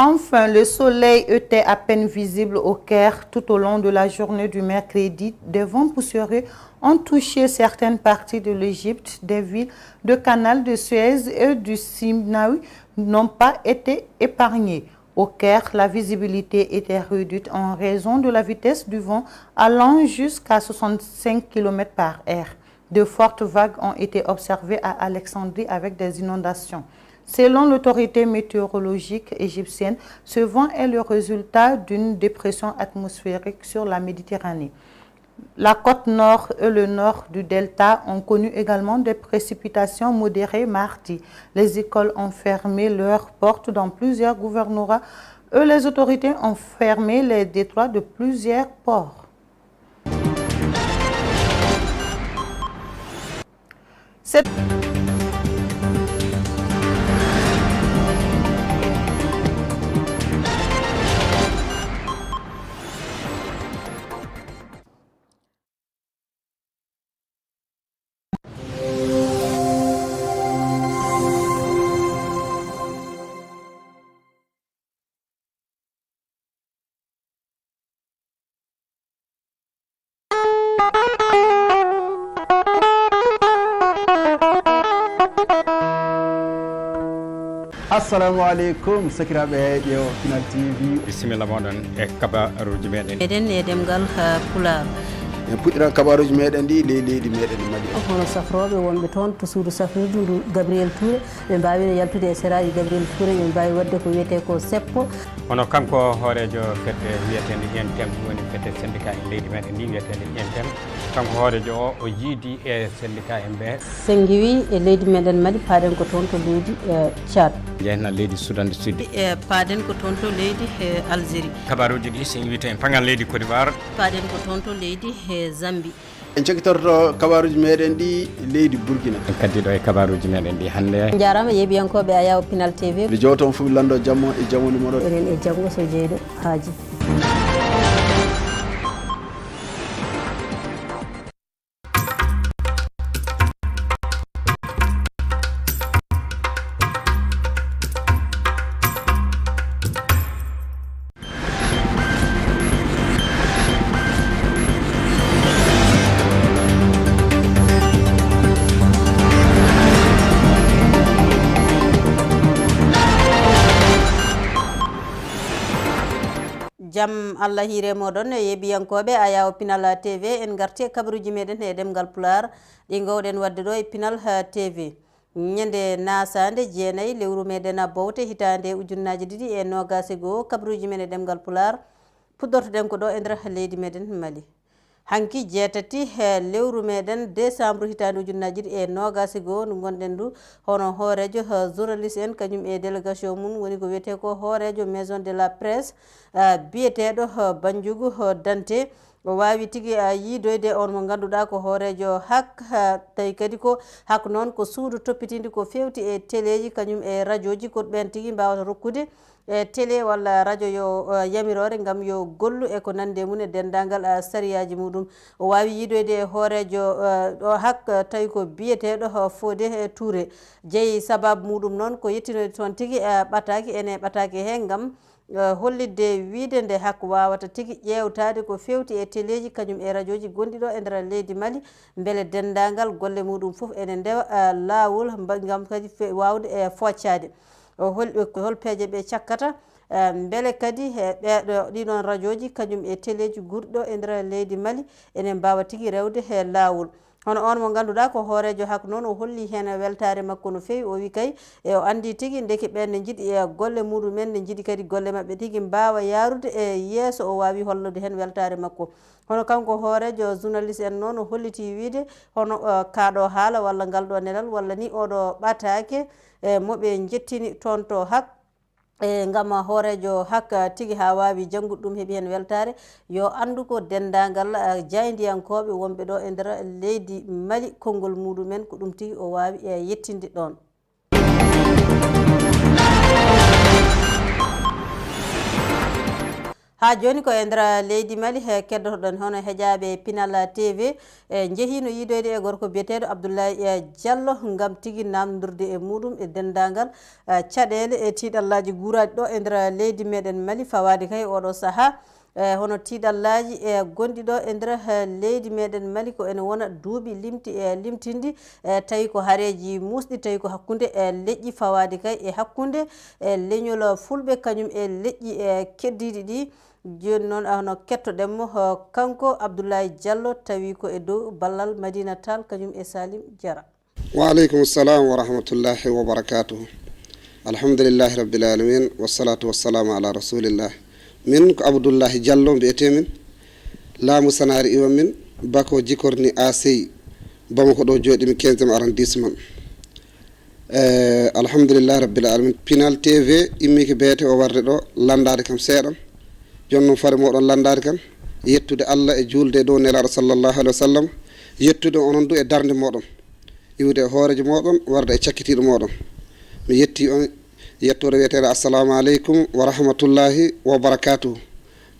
Enfin, le soleil était à peine visible au Caire tout au long de la journée du mercredi. Des vents poussiéreux ont touché certaines parties de l'Égypte. Des villes de canal de Suez et du Sinaï n'ont pas été épargnées. Au Caire, la visibilité était réduite en raison de la vitesse du vent allant jusqu'à soixante-cinq kilomètres par heure. De fortes vagues ont été observées à Alexandrie avec des inondations. Selon l'autorité météorologique égyptienne, ce vent est le résultat d'une dépression atmosphérique sur la Méditerranée. La côte nord et le nord du delta ont connu également des précipitations modérées mardi. Les écoles ont fermé leurs portes dans plusieurs gouvernorats et les autorités ont fermé les détroits de plusieurs ports. Cette Assalamu aleykum, sakiraaɓe ƴeewo Pinal T V. Bisimilla moɗon e kabaruuji meɗen. Meɗen e ɗemngal, ha, Pulaar. En puɗɗiran kabaruuji meɗen ɗi ley leydi meɗen Mali. Hono safrooɓe wonɓe toon to suudu safrirdu ndu Gabriel Touré, ɓe mbaawino yaltude e seraaji Gabriel Touré, ɓe mbaawi waɗde ko wiyetee ko seppo. Hono kanko hooreejo fedde wiyeteende I N T M, woni fedde syndicat e leydi meɗen ndi wiyeteende I N T M. Kanko hooreejo o, o yiidi e syndicat en ɓe. Sen ngiwi e leydi meɗen Mali, paaɗen ko toon to leydi, eh, Tchad. Njehen leydi Soudan du Sud. E paaɗen ko toon to leydi, eh, Algérie. Kabaruuji ɗi, sen ngiwi to en pangal leydi Côte d'Ivoire. Paaɗen ko toon to leydi, eh, Zambie. En cakkitorto kabaruuji meɗen ɗi leydi Burkina. En kaddiɗo e kabaruuji meɗen ɗi hannde. Njaaraama yeeɓiyankooɓe Ayaw Pinal T V. Nde jooton fof lanndo jammo e jamoni moɗon. Enen e janngo so jeyɗo haaji. Jam Allah hiire moɗon, yeeɓiyankooɓe Ayaw Pinal T V, en ngarti e kabaruuji meɗen e ɗemngal Pulaar, ɗi ngoowɗen waɗde ɗo e Pinal, ha, T V. Ñande naasaande jeenayi lewru meɗen Bowte hitaande ujunnaaji ɗiɗi e noogaas e goo, kabaruuji men e ɗemngal Pulaar, puɗɗortoɗen ko ɗo e nder leydi meɗen Mali. Hanki jeetati, eh, lewru meɗen décembre hitaande ujunnaaji ɗiɗi e noogaas e goo ndu ngonɗen ndu, hono hooreejo, eh, journaliste en kañum e délégation mum woni ko wiyetee ko hooreejo Maison de la Presse, eh, biyeteeɗo, eh, Banjugu, eh, Dante. O waawi tigi, eh, yiidoyde on mo ngannduɗaa ko hooreejo hak, eh, tawi kadi ko hak noon ko suudu toppitindi ko feewti e teleeji kañum e rajooji, ko ɓeen tigi mbaawata rokkude e télé walla rajo yo, eh, yamiroore ngam yo gollu e ko nanndi e mum e denndaangal, eh, sariyaaji muɗum. O waawi yiidoyde e hooreejo, eh, ɗo hak, eh, tawi ko biyeteeɗo, eh, Fodé, eh, Touré. Jeyi sabaabu muɗum noon ko yettinoyde toon tigi, eh, ɓataake ene ɓataake he ngam, eh, hollitde wiyde nde hak waawata tigi ƴeewtaade ko feewti e teleeji kañum e rajooji gonɗi ɗo e nder leydi Mali, mbele denndaangal golle muɗum fof ene ndewa, eh, laawol mba-, ngam kadi fe-, waawde, eh, fooccaade. O hol-, hol peeje ɓe cakkata, eh, mbele kadi, eh, ɓeeɗo, ɗiɗon rajooji kañum e teleeji guurɗi ɗo e nder leydi Mali ene mbaawa tigi rewde he laawol. Hono on mo ngannduɗaa ko hooreejo hak noon, o holli heen weltaare makko no feewi. O wi kay, e o anndi tigi ndeke ɓeen ne njiɗi e golle muɗum en, ne njiɗi kadi golle maɓɓe tigi mbaawa yaarude e yeeso. O waawi hollude heen weltaare makko. Hono kanko hooreejo journaliste en noon, o holliti wiide hono, eh, kaa ɗo haala walla ngal ɗo nelal walla ni oɗo ɓataake, eh, mo ɓe njettini toon to hak, e ngam hooreejo hak tigi haa waawi janngude ɗum heɓi heen weltaare, yo anndu ko denndaangal, eh, jaayndiyankooɓe wonɓe ɗo e nder leydi Mali, konngol muɗum en ko ɗum tigi o waawi, eh, yettinde ɗoon. Haa jooni ko e nder leydi Mali, he, keddotoɗen hono heƴaaɓe Pinal T V, e, njehiino yiidoyde e gorko biyeteeɗo Abdoulaye, e, Diallo ngam tigi naamndirde e muɗum e denndaangal, e, caɗeele e tiiɗallaaji guuraaɗi ɗo e nder leydi meɗen Mali, fawaade kay oɗo sahaa. E hono tiiɗallaaji e gonɗi ɗo e nder, eh, leydi meɗen Mali, ko ene wona duuɓi limti e limtindi, e tawi ko hareeji muusɗi, tawi ko hakkunde, e leƴƴi fawaade kay e hakkunde, e leñol fulɓe, kañum e leƴƴi, e keddiiɗi ɗi. Jooni noon, ah, hono kettoɗen mo, ho, kanko Abdoulaye Diallo, tawi ko e dow ballal Madina Tall, kañum e Salim Diarra. Wa aleykum salam wa rahmatullahi wa barakatuhu. Alhamdulillahi rabbil alamin, wassalatu wassalamu ala rasulillah. Min ko Abdullahi Diallo mbiyetee min. Laamu Sanaari iwa min, Bako Jikorni A C, Bamako ɗo jooɗi mi quinzième arrondissement. Eh, alhamdulillahi rabbil alamin. Pinal T V immike beete o warde ɗo, landaade kam seeɗan. Jooni noon fare moɗon landaade kam, yettude Allah e juulde e dow Nelaaɗo sallallahu alaihi wa sallam, yettude onon du e darnde moɗon, iwde e hooreejo moɗon, warde e cakkitiiɗo moɗon. Mi yetti on yettoore wiyeteende assalamu aleykum wa rahmatullahi wa barakatuhu.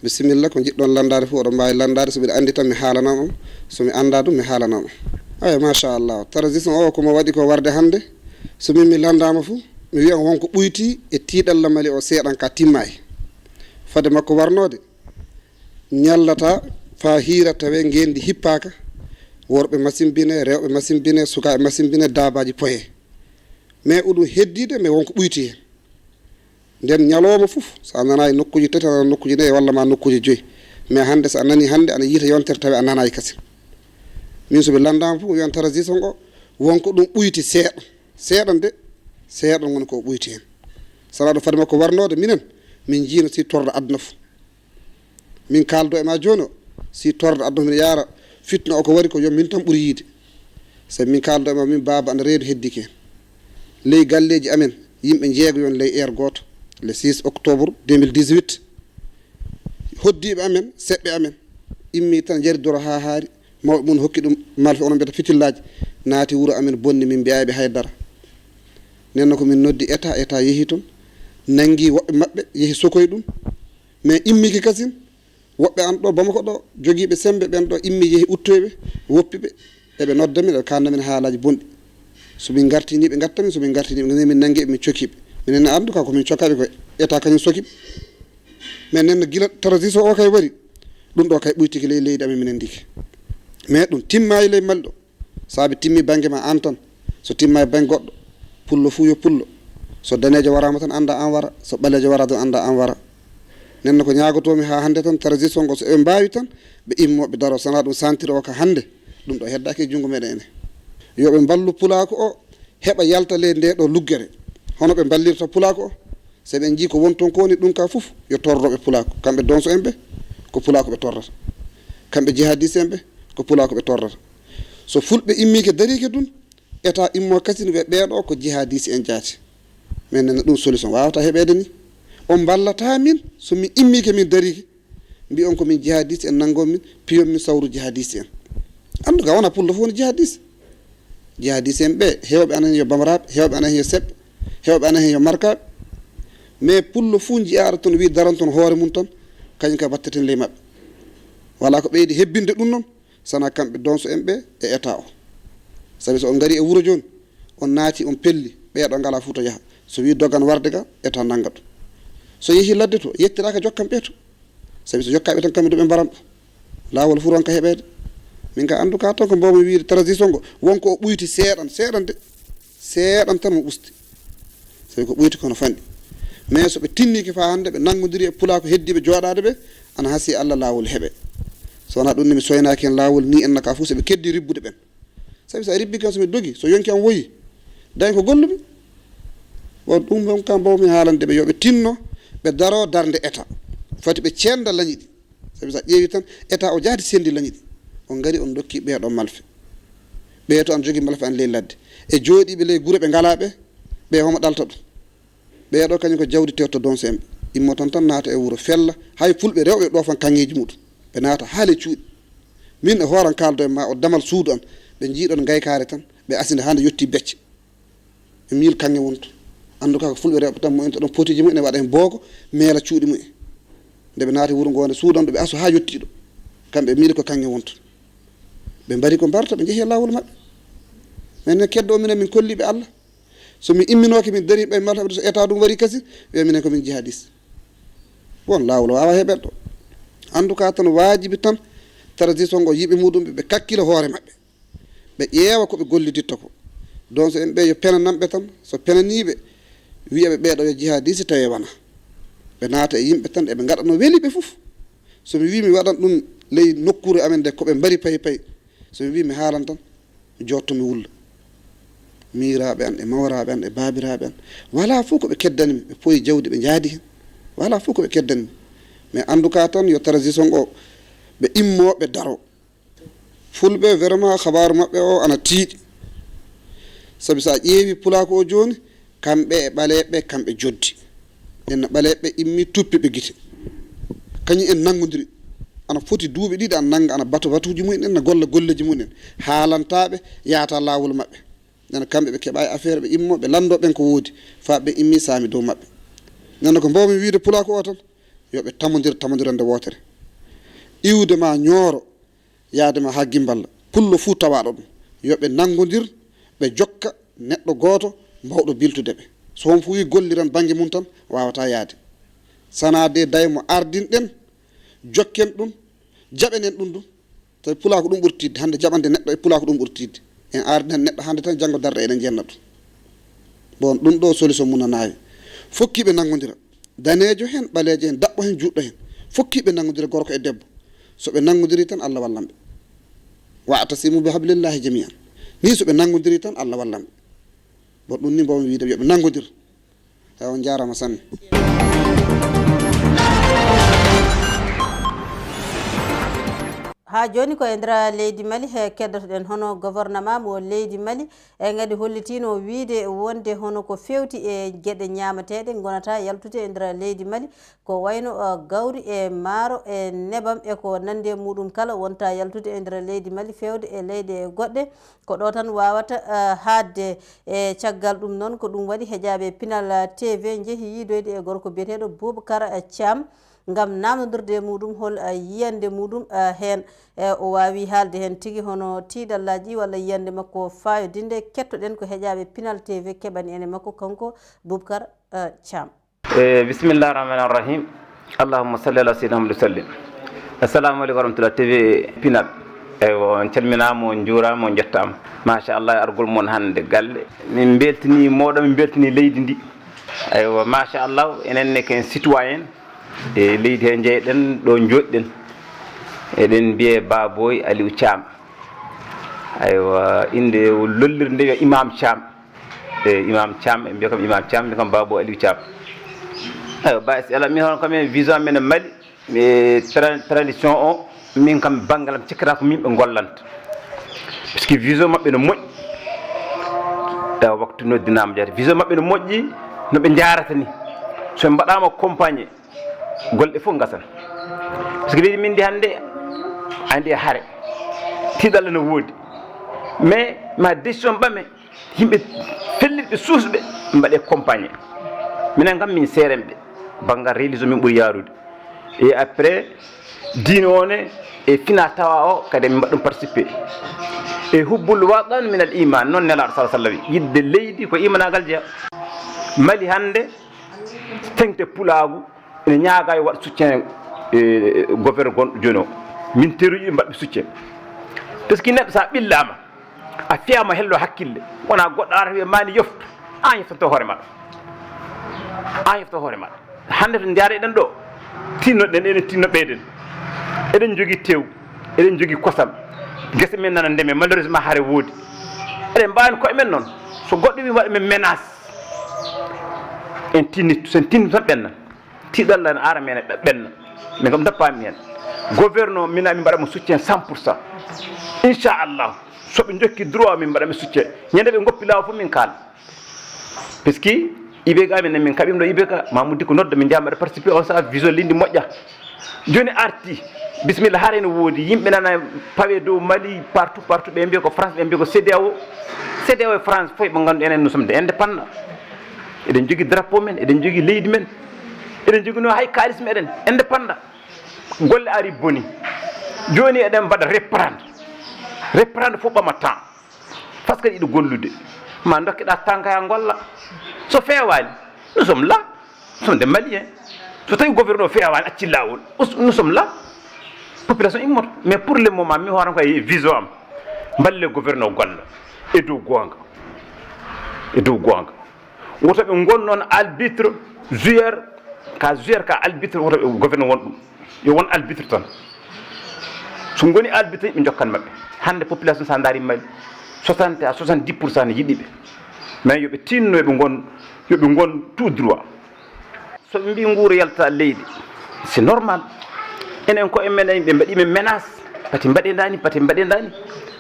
Bisimilla, ko njiɗɗon landaade fof oɗon mbaawi landaade, so mbiɗa anndi tan mi haalanan on, so mi anndaa du mi haalanan on. Eyi, machallah, transition o ko mo waɗi ko warde hannde, so min mi lanndaama fof, mi wiyan wonko ɓuyti e tiiɗalla Mali o seeɗan ka timmaay. Fade makko warnoode, ñallata faa hiira tawe ngeenndi hippaaka, worɓe masimbine, rewɓe masimbine, sukaaɓe masimbine, daabaaji poye. Mais oɗum heddiide, mais wonko ɓuyti heen. Nden ñalooma fof, so a nanaay nokkuuji tati, a nana nokkuuji nayi, walla ma nokkuuji joyi. Mais hannde, so a nanii hannde, ana yiita yontere tawi a nanaay kasen. Min, so mi lanndaama fof, mi wiyan transition o, wonko ɗum ɓuyti seeɗa. Seeɗan de, seeɗan woni ko ɓuyti heen. Sana ɗum fade makko warnoode, minen, min njiino si torra aduna fof. Min kaaldo e ma jooni o, si torra aduna fof, mbiɗa yaara fitna o ko wari ko yo min tan ɓuri yiide. Sabi min kaaldo e ma, min baaba ana reedu heddike heen. Ley galleeji amen, yimɓe njeego yon ley heure gooto, le six octobre deux mille dix-huit. Hoddiiɓe amen, seɓɓe amen, immi tan njari doro haa haari, mawɓe mum hokki ɗum malfe, onon mbiyata fitillaaji, naati wuro amen bonni, min mbiyaay ɓe haydara. Nden noon ko min noddi état, état yehi toon, nanngi woɓɓe maɓɓe, yehi sokoy ɗum. Mais immike kasin, woɓɓe an ɗo Bamako ɗo, jogiiɓe semmbe ɓen ɗo, immi yehi uttoy ɓe, woppi ɓe, eɓe nodda min, eɓe kaalna min haalaaji bonɗi. So min ngartii nii ɓe ngatta min, so min ngartii nii ɓe, min nanngi ɓe, min cokki ɓe. Minen ne anndu ka ko min cokka ɓe ko état kañum soki ɓe. Mais nden no gila transition o kay wari, ɗum ɗo kay ɓuytike ley leydi amen minen ndiki. Mais ɗum timmaay ley Mali ɗo. Saabi timmi bannge ma an tan, so timmaay bannge goɗɗo, pullo fuu yo pullo. So daneejo waraama tan annda an wara, so ɓaleejo wara tan annda an wara. Nden no ko ñaagotoomi haa hannde tan, transition ngo so eɓe mbaawi tan, ɓe immo ɓe daro, sana ɗum sentir o ka hannde, ɗum ɗo heddaaki e junngo meɗen ene. Yo ɓe mballu pulaaku o, heɓa yalta ley nde ɗo luggere. Hono ɓe mballirta pulaaku o, so ɓe njii ko won toon ko woni ɗum ka fof, yo torro ɓe pulaaku. Kamɓe donso en ɓe, ko pulaaku ɓe torrata. Kamɓe jihadis en ɓe, ko pulaaku ɓe torrata. So fulɓe immiike dariike ɗum, état immo kasin wiya ɓeeɗo ko jihadis en jaati. Mais nana ɗum solution waawata heɓeede ni. On mballata min, so min immiike min dariike, mbiyon ko min jihadis en, nanngon min, piyon min sawru jihadis en. Anndu ka wona pullo fof woni jihadis. Jihadis en ɓe, heewɓe ana heen yo bamraaɓe, heewɓe ana heen yo seɓɓe, heewɓe ana heen yo markaaɓe. Mais pullo fuu njiyaaɗo toon wii daran toon hoore mum tan, kañum ka batteten ley maɓɓe. Wala ko ɓeydi hebbinde ɗum noon, sana kamɓe donso en ɓe e état o. Sabi so on ngari e wuro jooni, on naati, on pelli, ɓeeɗo ngala fuu to yaha. So wii dogan warde ga, état nannga ɗum. So yehi ladde to, yettiraaka jokkan ɓe to. Sabi so jokkaa ɓe tan, kamɓe du ɓe mbaran ɗum. Laawol fuu ronka heɓeede. Min ka anndu ka tan ko mbawmi wiide transition ngo, wonko o ɓuyti seeɗan, seeɗan de. Seeɗan tan mo ɓusti. Sabi ko ɓuyti kono fanɗi. Mais so ɓe tinniike faa hannde, ɓe nanngodiri e pulaaku heddiiɓe jooɗaade ɓe, ana hasii Allah laawol heɓe. So wonaa ɗum ne mi soynaaki heen laawol ni enna ka fof, so ɓe keddi ribbude ɓen. Sabi so a ribbi kam, so mi dogi, so yonki am woyi, dañ ko gollumi. Bon, ɗum ɗon kam mbawmi haalande ɓe, yo ɓe tinno, ɓe daro darnde état. Fati ɓe cenda lañi ɗi. Sabi so a ƴeewi tan, état o jaati sendi lañi ɗi. On ngari, on dokki ɓeeɗo malfe. Ɓee to an jogi malfe an ley ladde. E jooɗiiɓe ley gure ɓe ngalaa ɓe, ɓe homo ɗalta ɗum. Ɓeeɗo kañum ko jawdi tewto donso en ɓe. Immo toon tan naata e wuro fella, hay fulɓe rewɓe ɗoofan kaŋŋeeji muɗum. Ɓe naata haa ley cuuɗi. Min e hooram kaaldo e ma o damal suudu an, ɓe njiiɗon ngaykaare tan, ɓe asida haa nde yotti becce. Ɓe miil kaŋŋe wonto. Anndu ka ko fulɓe rewɓe tan mumen to ɗon potiiji mumen, ene waɗa heen booko, meela cuuɗi mumen. Nde ɓe naati wuro ngo, nde suudan ɗo ɓe aso haa yotti ɗo. Kamɓe miili ko kaŋŋe wonto. Ɓe mbari ko mbarata, ɓe njehi e laawol maɓɓe. Min ne keddo o minen min kolli ɓe Allah. So min imminooke min darii ɓay malhaɓe so état ɗum warii kasi, wiya minen ko min jihadis. Bon, laawol waawa heɓeede ɗo. En tout cas tan, waajibi tan, transition o, yimɓe muɗum ɓe, ɓe kakkila hoore maɓɓe, ɓe ƴeewa ko ɓe golliditta ko. Donc so en ɓe yo penanan ɓe tan, so penanii ɓe, wiya ɓe ɓeeɗo yo jihadiste, tawi wona. Ɓe naata e yimɓe tan, eɓe ngaɗa no weli ɓe fof. So mi wii mi waɗan ɗum ley nokkuure amen nde, ko ɓe mbari pay pay, so mi wii mi haalan tan, jotto mi wulla. Miiraaɓe an e mawraaɓe an e baabiraaɓe an, walaa fof ko ɓe keddani mi, ɓe poyi jawdi, ɓe njaadi heen. Walaa fof ko ɓe keddani mi. Mais en tout cas tan, yo transition o, ɓe immo, ɓe daro. Fulɓe, vraiment, habaaru maɓɓe o ana tiiɗi. Sabi so a ƴeewi pulaaku o jooni, kamɓe e ɓaleeɓe, kamɓe joddi. Ɓen no ɓaleeɓe immi, tuppi ɓe gite. Kañum en nanngodiri. Ana foti duuɓi ɗiɗi ana nannga, ana bata batuuji mumen en, na golla golleeji mumen en. Haalantaaɓe, yahata laawol maɓɓe. Nana kamɓe ɓe keɓa e affaire, ɓe immo, ɓe lanndo ɓen ko woodi. Faa ɓe immi, saami dow maɓɓe. Nana ko mbaawmi wiide pulaaku o tan, yo ɓe tamondir tamondirande wootere. Iwde ma Ñooro, yaade ma haa Gimballa, pullo fuu tawaaɗo ɗum, yo ɓe nanngondir, ɓe jokka neɗɗo gooto mbaawɗo biltude ɓe. So on fuu wii golliran bannge mum tan, waawataa yahde. Sanaa de day mo ardinɗen, jokken ɗum, jaɓenen ɗum ɗum. Tawi pulaaku ɗum ɓuri tiiɗde, hannde jaɓande neɗɗo e pulaaku ɗum ɓuri tiiɗde. En ardinat neɗɗo hannde tan, janngo darɗe eɗen njenna ɗum. Bon, ɗum ɗo solution mum no naawi. Fokki ɓe nanngodira. Daneejo heen, ɓaleejo heen, daɓɓo heen, juutɗo heen. Fokki ɓe nanngodira, gorko e debbo. So ɓe nanngodiri tan, Allah wallan ɓe. "Wa'tasimu bi hablillahi jami'an." Ni so ɓe nanngodiri tan, Allah wallan ɓe. Bon, ɗum ni mbaawmi wiide, yo ɓe nanngodir. Ewa, on njaaraama sanne. Haa jooni ko e nder leydi Mali he keddoto-ɗen, hono gouvernement mo leydi Mali e ngadi hollitiino wiyde wonde hono ko feewti e geɗe ñaamateeɗe ngonata yaltude e nder leydi Mali, ko wayno, eh, gawri e maaro e nebam e ko nanndi e muɗum kala wonta yaltude e nder leydi Mali feewde e leyɗe goɗɗe. Ko ɗo tan waawata, eh, haaɗde. E caggal ɗum noon, ko ɗum waɗi heƴaaɓe Pinal, eh, T V njehi yiidoyde e gorko biyeteeɗo Boubacar, eh, Thiam ngam naamnondirde e muɗum hol, eh, yiyannde muɗum, eh, heen. Eh, o waawi haalde heen tigi hono tiiɗallaaji walla yiyannde makko faayodinnde. Ketto-ɗen ko heƴaaɓe Pinal T V keɓani en e makko kanko Boubacar, eh, Thiam. E bisimillah rahmani rahim. Allahumma salli ala sayyidina Muhammad wa sallim. Assalamu aleykum wa rahmatullah, T V Pinal. Eywa, on calminaama, on njuuraama, on njettaama. Machallah e argol mon hannde galle. Min mbeltini mooɗon, min mbeltini leydi ndi. Eywa, machallah, enen ne ko en citoyen e leydi he njeyɗen, ɗo njooɗiɗen. Eɗen mbiyee Baboy Aliou Thiam. Eywa, innde lollirde nde yo Imam Thiam. E Imam Thiam, ɓe mbiya kam Imam Thiam, mbiya kam Babo Aliou Thiam. Eywa, ba si ala min hono kam en vision men e Mali, e tra- tradition o, min kam banngal am cikkata ko min ɓe ngollanta. Parce que vision maɓɓe no moƴƴi. Tawa waktu noddinaama jaati. Vision maɓɓe no moƴƴi, no ɓe njaarata ni. So ɓe mbaɗaama compagnie, golle ɗe fof ngasan. Parce que leydi min ndi hannde, andi e hare. Tiiɗalla no woodi. Mais ma décision ɓame, yimɓe fellitɓe, suusɓe, mbaɗe compagnie. Minen kam min seerenɓe, banngal religion min ɓuri yaarude. Et après, diine o ne, e fina tawa o, kadi min mbaɗa ɗum participé. E hubbul watan min al iman, noon Nelaaɗo sala sallam wi, yidde leydi ko imanaagal jeya. Mali hannde, teŋte pulaagu ene ñaaga yo waɗ soutien, e, gouverneur gonɗo jooni o. Min teruji ɓe mbaɗɓe soutien. Parce que neɗɗo sa ɓillaama, a fiyama hello hakkille, wona goɗɗo arata wiya mani yoftu, an yoftanto hoore maɗa. An yofta hoore maɗa. Hannde to njareɗen ɗo, tinnoɗen, eɗen tinno ɓeyden. Eɗen jogii tew, eɗen jogii kosam. Gese men nana ndeme, malheureusement hare woodi. Eɗen mbawani koye men noon. So goɗɗo wi waɗa men menace, en tinni, so en tinni tan ɓenna. Tiiɗalla ene ara men e ɓenna. Min kam dappaami heen. Gouverneur, mina min mbaɗa mo soutien cent pour cent. Inchallah, so ɓe jokki droit min mbaɗa ɓe soutien. Ñande ɓe goppi laawol fof min kaala. Parce que Ibeka, min, min kaɓima ɗo Ibeka, Mamoudou Dicko nodda, min njaha mbaɗa participer on saha vision leydi moƴƴa. Jooni arti, bisimilla, hare no woodi, yimɓe nana pawe dow Mali, partout, partout, ɓe mbiya ko France, ɓe mbiya ko CEDEAO. CEDEAO e France fof ɓe ngandu enen nous sommes des indépendants. Eɗen jogii drapeau men, eɗen jogii leydi men, eɗen jogii no hay kaalis meɗen, indépendant. Golle ari boni. Jooni eɗen mbaɗa reprendre. Reprendre fof ɓama temps. Parce que iɗo gollude. Ma dokkeɗa temps kaya golla. So feewani, nous sommes là. Nous sommes des Maliens. So tawi gouverneur feewani, acci laawol. Us- Nous sommes là. Population immoto. Mais pour le moment, mi hooram ko e vision am, mballe gouverneur golla e dow goonga, e dow goonga. Woto ɓe ngon noon arbitre, joueur, ka joueur, ka arbitre, woto ɓe gouverneur won ɗum. Yo won arbitre tan. So ngoni arbitre, ɓe njokkan maɓɓe. Hannde population, sa ndaari Mali, soixante à soixante-dix pour cent ne yiɗi ɓe. Mais yo ɓe tinno, yo ɓe ngon, yo ɓe ngon tout droit. So ɓe mbi nguura yalta leydi, c'est normal. Enen ko e meɗen, ɓe mbaɗi men menace, pati mbaɗe ndani, pati mbaɗe ndani.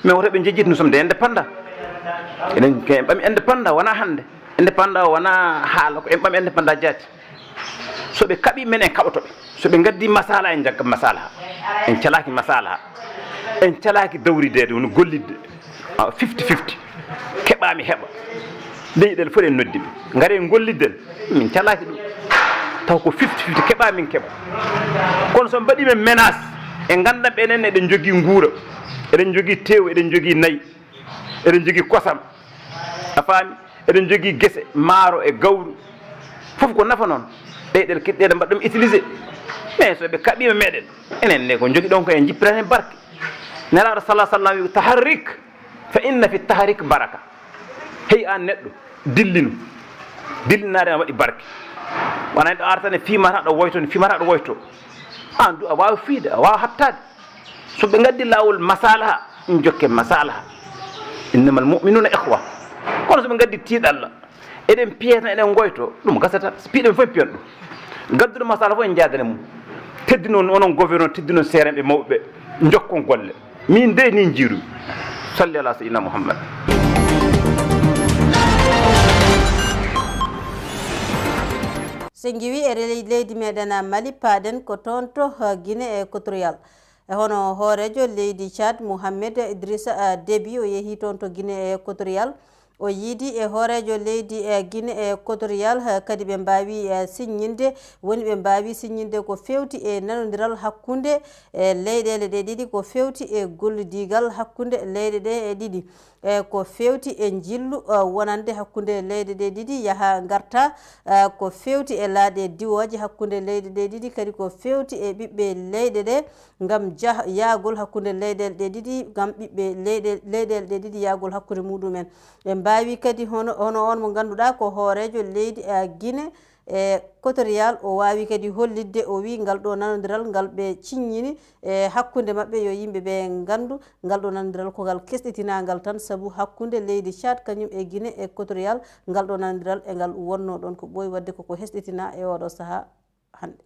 Mais woto ɓe njejjit, nous sommes des indépendants. Enen ko en ɓami indépendant, wona hannde. Indépendant wona haala, ko en ɓami indépendant jaati. So ɓe kaɓi men, en kaɓoto ɓe. So ɓe ngaddi masala, en jagga masala. En calaki masala. En calaki dawrideede, woni gollidde. Ah, fifty fifty. Keɓa mi heɓa. Leyɗeele fof en noddi ɓe. Ngare en gollidden. Min calaki ɗum. Taw ko fifty fifty, keɓa min keɓa. Kono so mbaɗi men menace, en nganndan ɓe enen eɗen njogii nguura. Eɗen njogii tew, eɗen njogii nayi. Eɗen njogii kosam. A faami? Eɗen njogii gese, maaro e gawri. Fof ko nafa noon. Ɗe, ɗe, ɗe mbaɗ ɗum utilisé. Mais so ɓe kaɓiima meɗen, enen ne ko njogi ɗon ko en jippirani barke. Nelaaɗo sallallahu alaihi wasallam wi, "Taharrik, fa inna fi taharrik baraka." Hey aan neɗɗo, dillinu. Dillinaade na waɗi barke. Wona ɗo artane fimata ɗo woyto, fimata ɗo woyto. Aan du a waawi fiide, a waawi haɓtaade. So ɓe ngaddi laawol masalaha, ɗum jokke masalaha. Innamal mu'minuna ikhwa. Kono so ɓe ngaddi tiiɗalla, eɗen piya tan, eɗen ngoyto, ɗum gasata. So piɗen fof piyon ɗum. Gadduɗo masala fof en njaadane mum. Teddinon onon gouverneur, teddinon seerenɓe mawɓe, njokkon golle. Min de ni njiiru. Salli ala sayyidina Muhammad. So en ngiwi e ley-, leydi meɗen Mali, paaɗen ko toon to, uh, Guinée Équatoriale. E hono hooreejo leydi Tchad, Mohamed Idrissa, uh, Déby, o yehi toon to Guinée Équatoriale. O yiidi e hooreejo leydi, uh, Guinée Équatoriale, uh, kadi ɓe mbaawi, uh, siññinde, woni ɓe mbaawi siññinde ko feewti e nanondiral hakkunde, uh, leyɗeele ɗe ɗiɗi, ko feewti e gollidigal hakkunde leyɗe ɗe e ɗiɗi. E ko feewti e njillu, e, wonande hakkunde leyɗe ɗe ɗiɗi, yaha ngarta, e, ko feewti e laaɗe diwooje hakkunde leyɗe ɗe ɗiɗi, kadi ko feewti e ɓiɓɓe leyɗe ɗe, ngam jah-, yaagol hakkunde leyɗeele ɗe ɗiɗi, ngam ɓiɓɓe leyɗe, leyɗeele ɗe ɗiɗi yaagol hakkunde muɗum en. Ɓe mbaawi kadi hono, hono on mo ngannduɗaa ko hooreejo leydi, e, Guinée, Équatoriale, o waawi kadi hollitde, o wiyi ngal ɗo nanondiral ngal ɓe ciññini e hakkunde maɓɓe, yo yimɓe ɓe nganndu ngal ɗo nanondiral ko ngal kesɗitinaangal tan, sabu hakkunde leydi Tchad kañum e Guinée Équatoriale, ngal ɗo nanondiral e ngal wonno ɗon ko ɓooyi waɗde koko hesɗitinaa e oɗo sahaa hannde.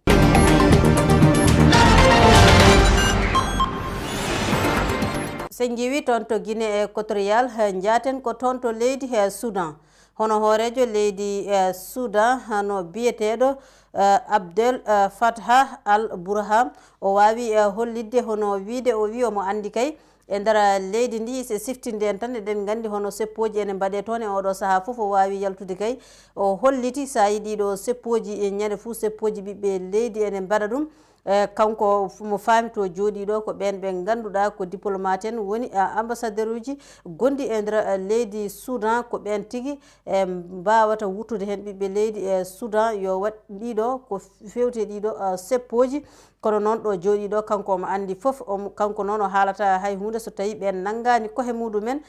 So en ngiwi toon to Guinée Équatoriale, he, njaaten ko toon to leydi, he, Soudan. Hono hooreejo leydi, eh, Soudan, hano biyeteeɗo, eh, Abdel, eh, Fattah al Burhan, o waawi, eh, hollitde hono wiide, o wi omo anndi kay e nder leydi ndi, so siftinde en tan, eɗen nganndi hono seppooji ene mbaɗe toon e oɗo sahaa fof, o waawi yaltude kay. O holliti, so a yiɗi ɗo seppooji, e ñande fof seppooji ɓiɓɓe leydi ene mbaɗa ɗum. Eh, kanko f-, mo faami to jooɗii ɗo, ko ɓeen ɓe ngannduɗaa ko diplomate en woni, eh, ambassadeur uji gonɗi e nder, eh, leydi Soudan, ko ɓeen tigi, eh, mbaawata wuttude heen ɓiɓɓe leydi, eh, Soudan yo waɗ ɗiɗo ko f-, feewti e ɗiɗo, eh, seppooji. Kono noon ɗo jooɗii ɗo, kanko omo anndi fof, omo, kanko noon o haalata hay huunde so tawii ɓeen nanngaani kohe muɗum en.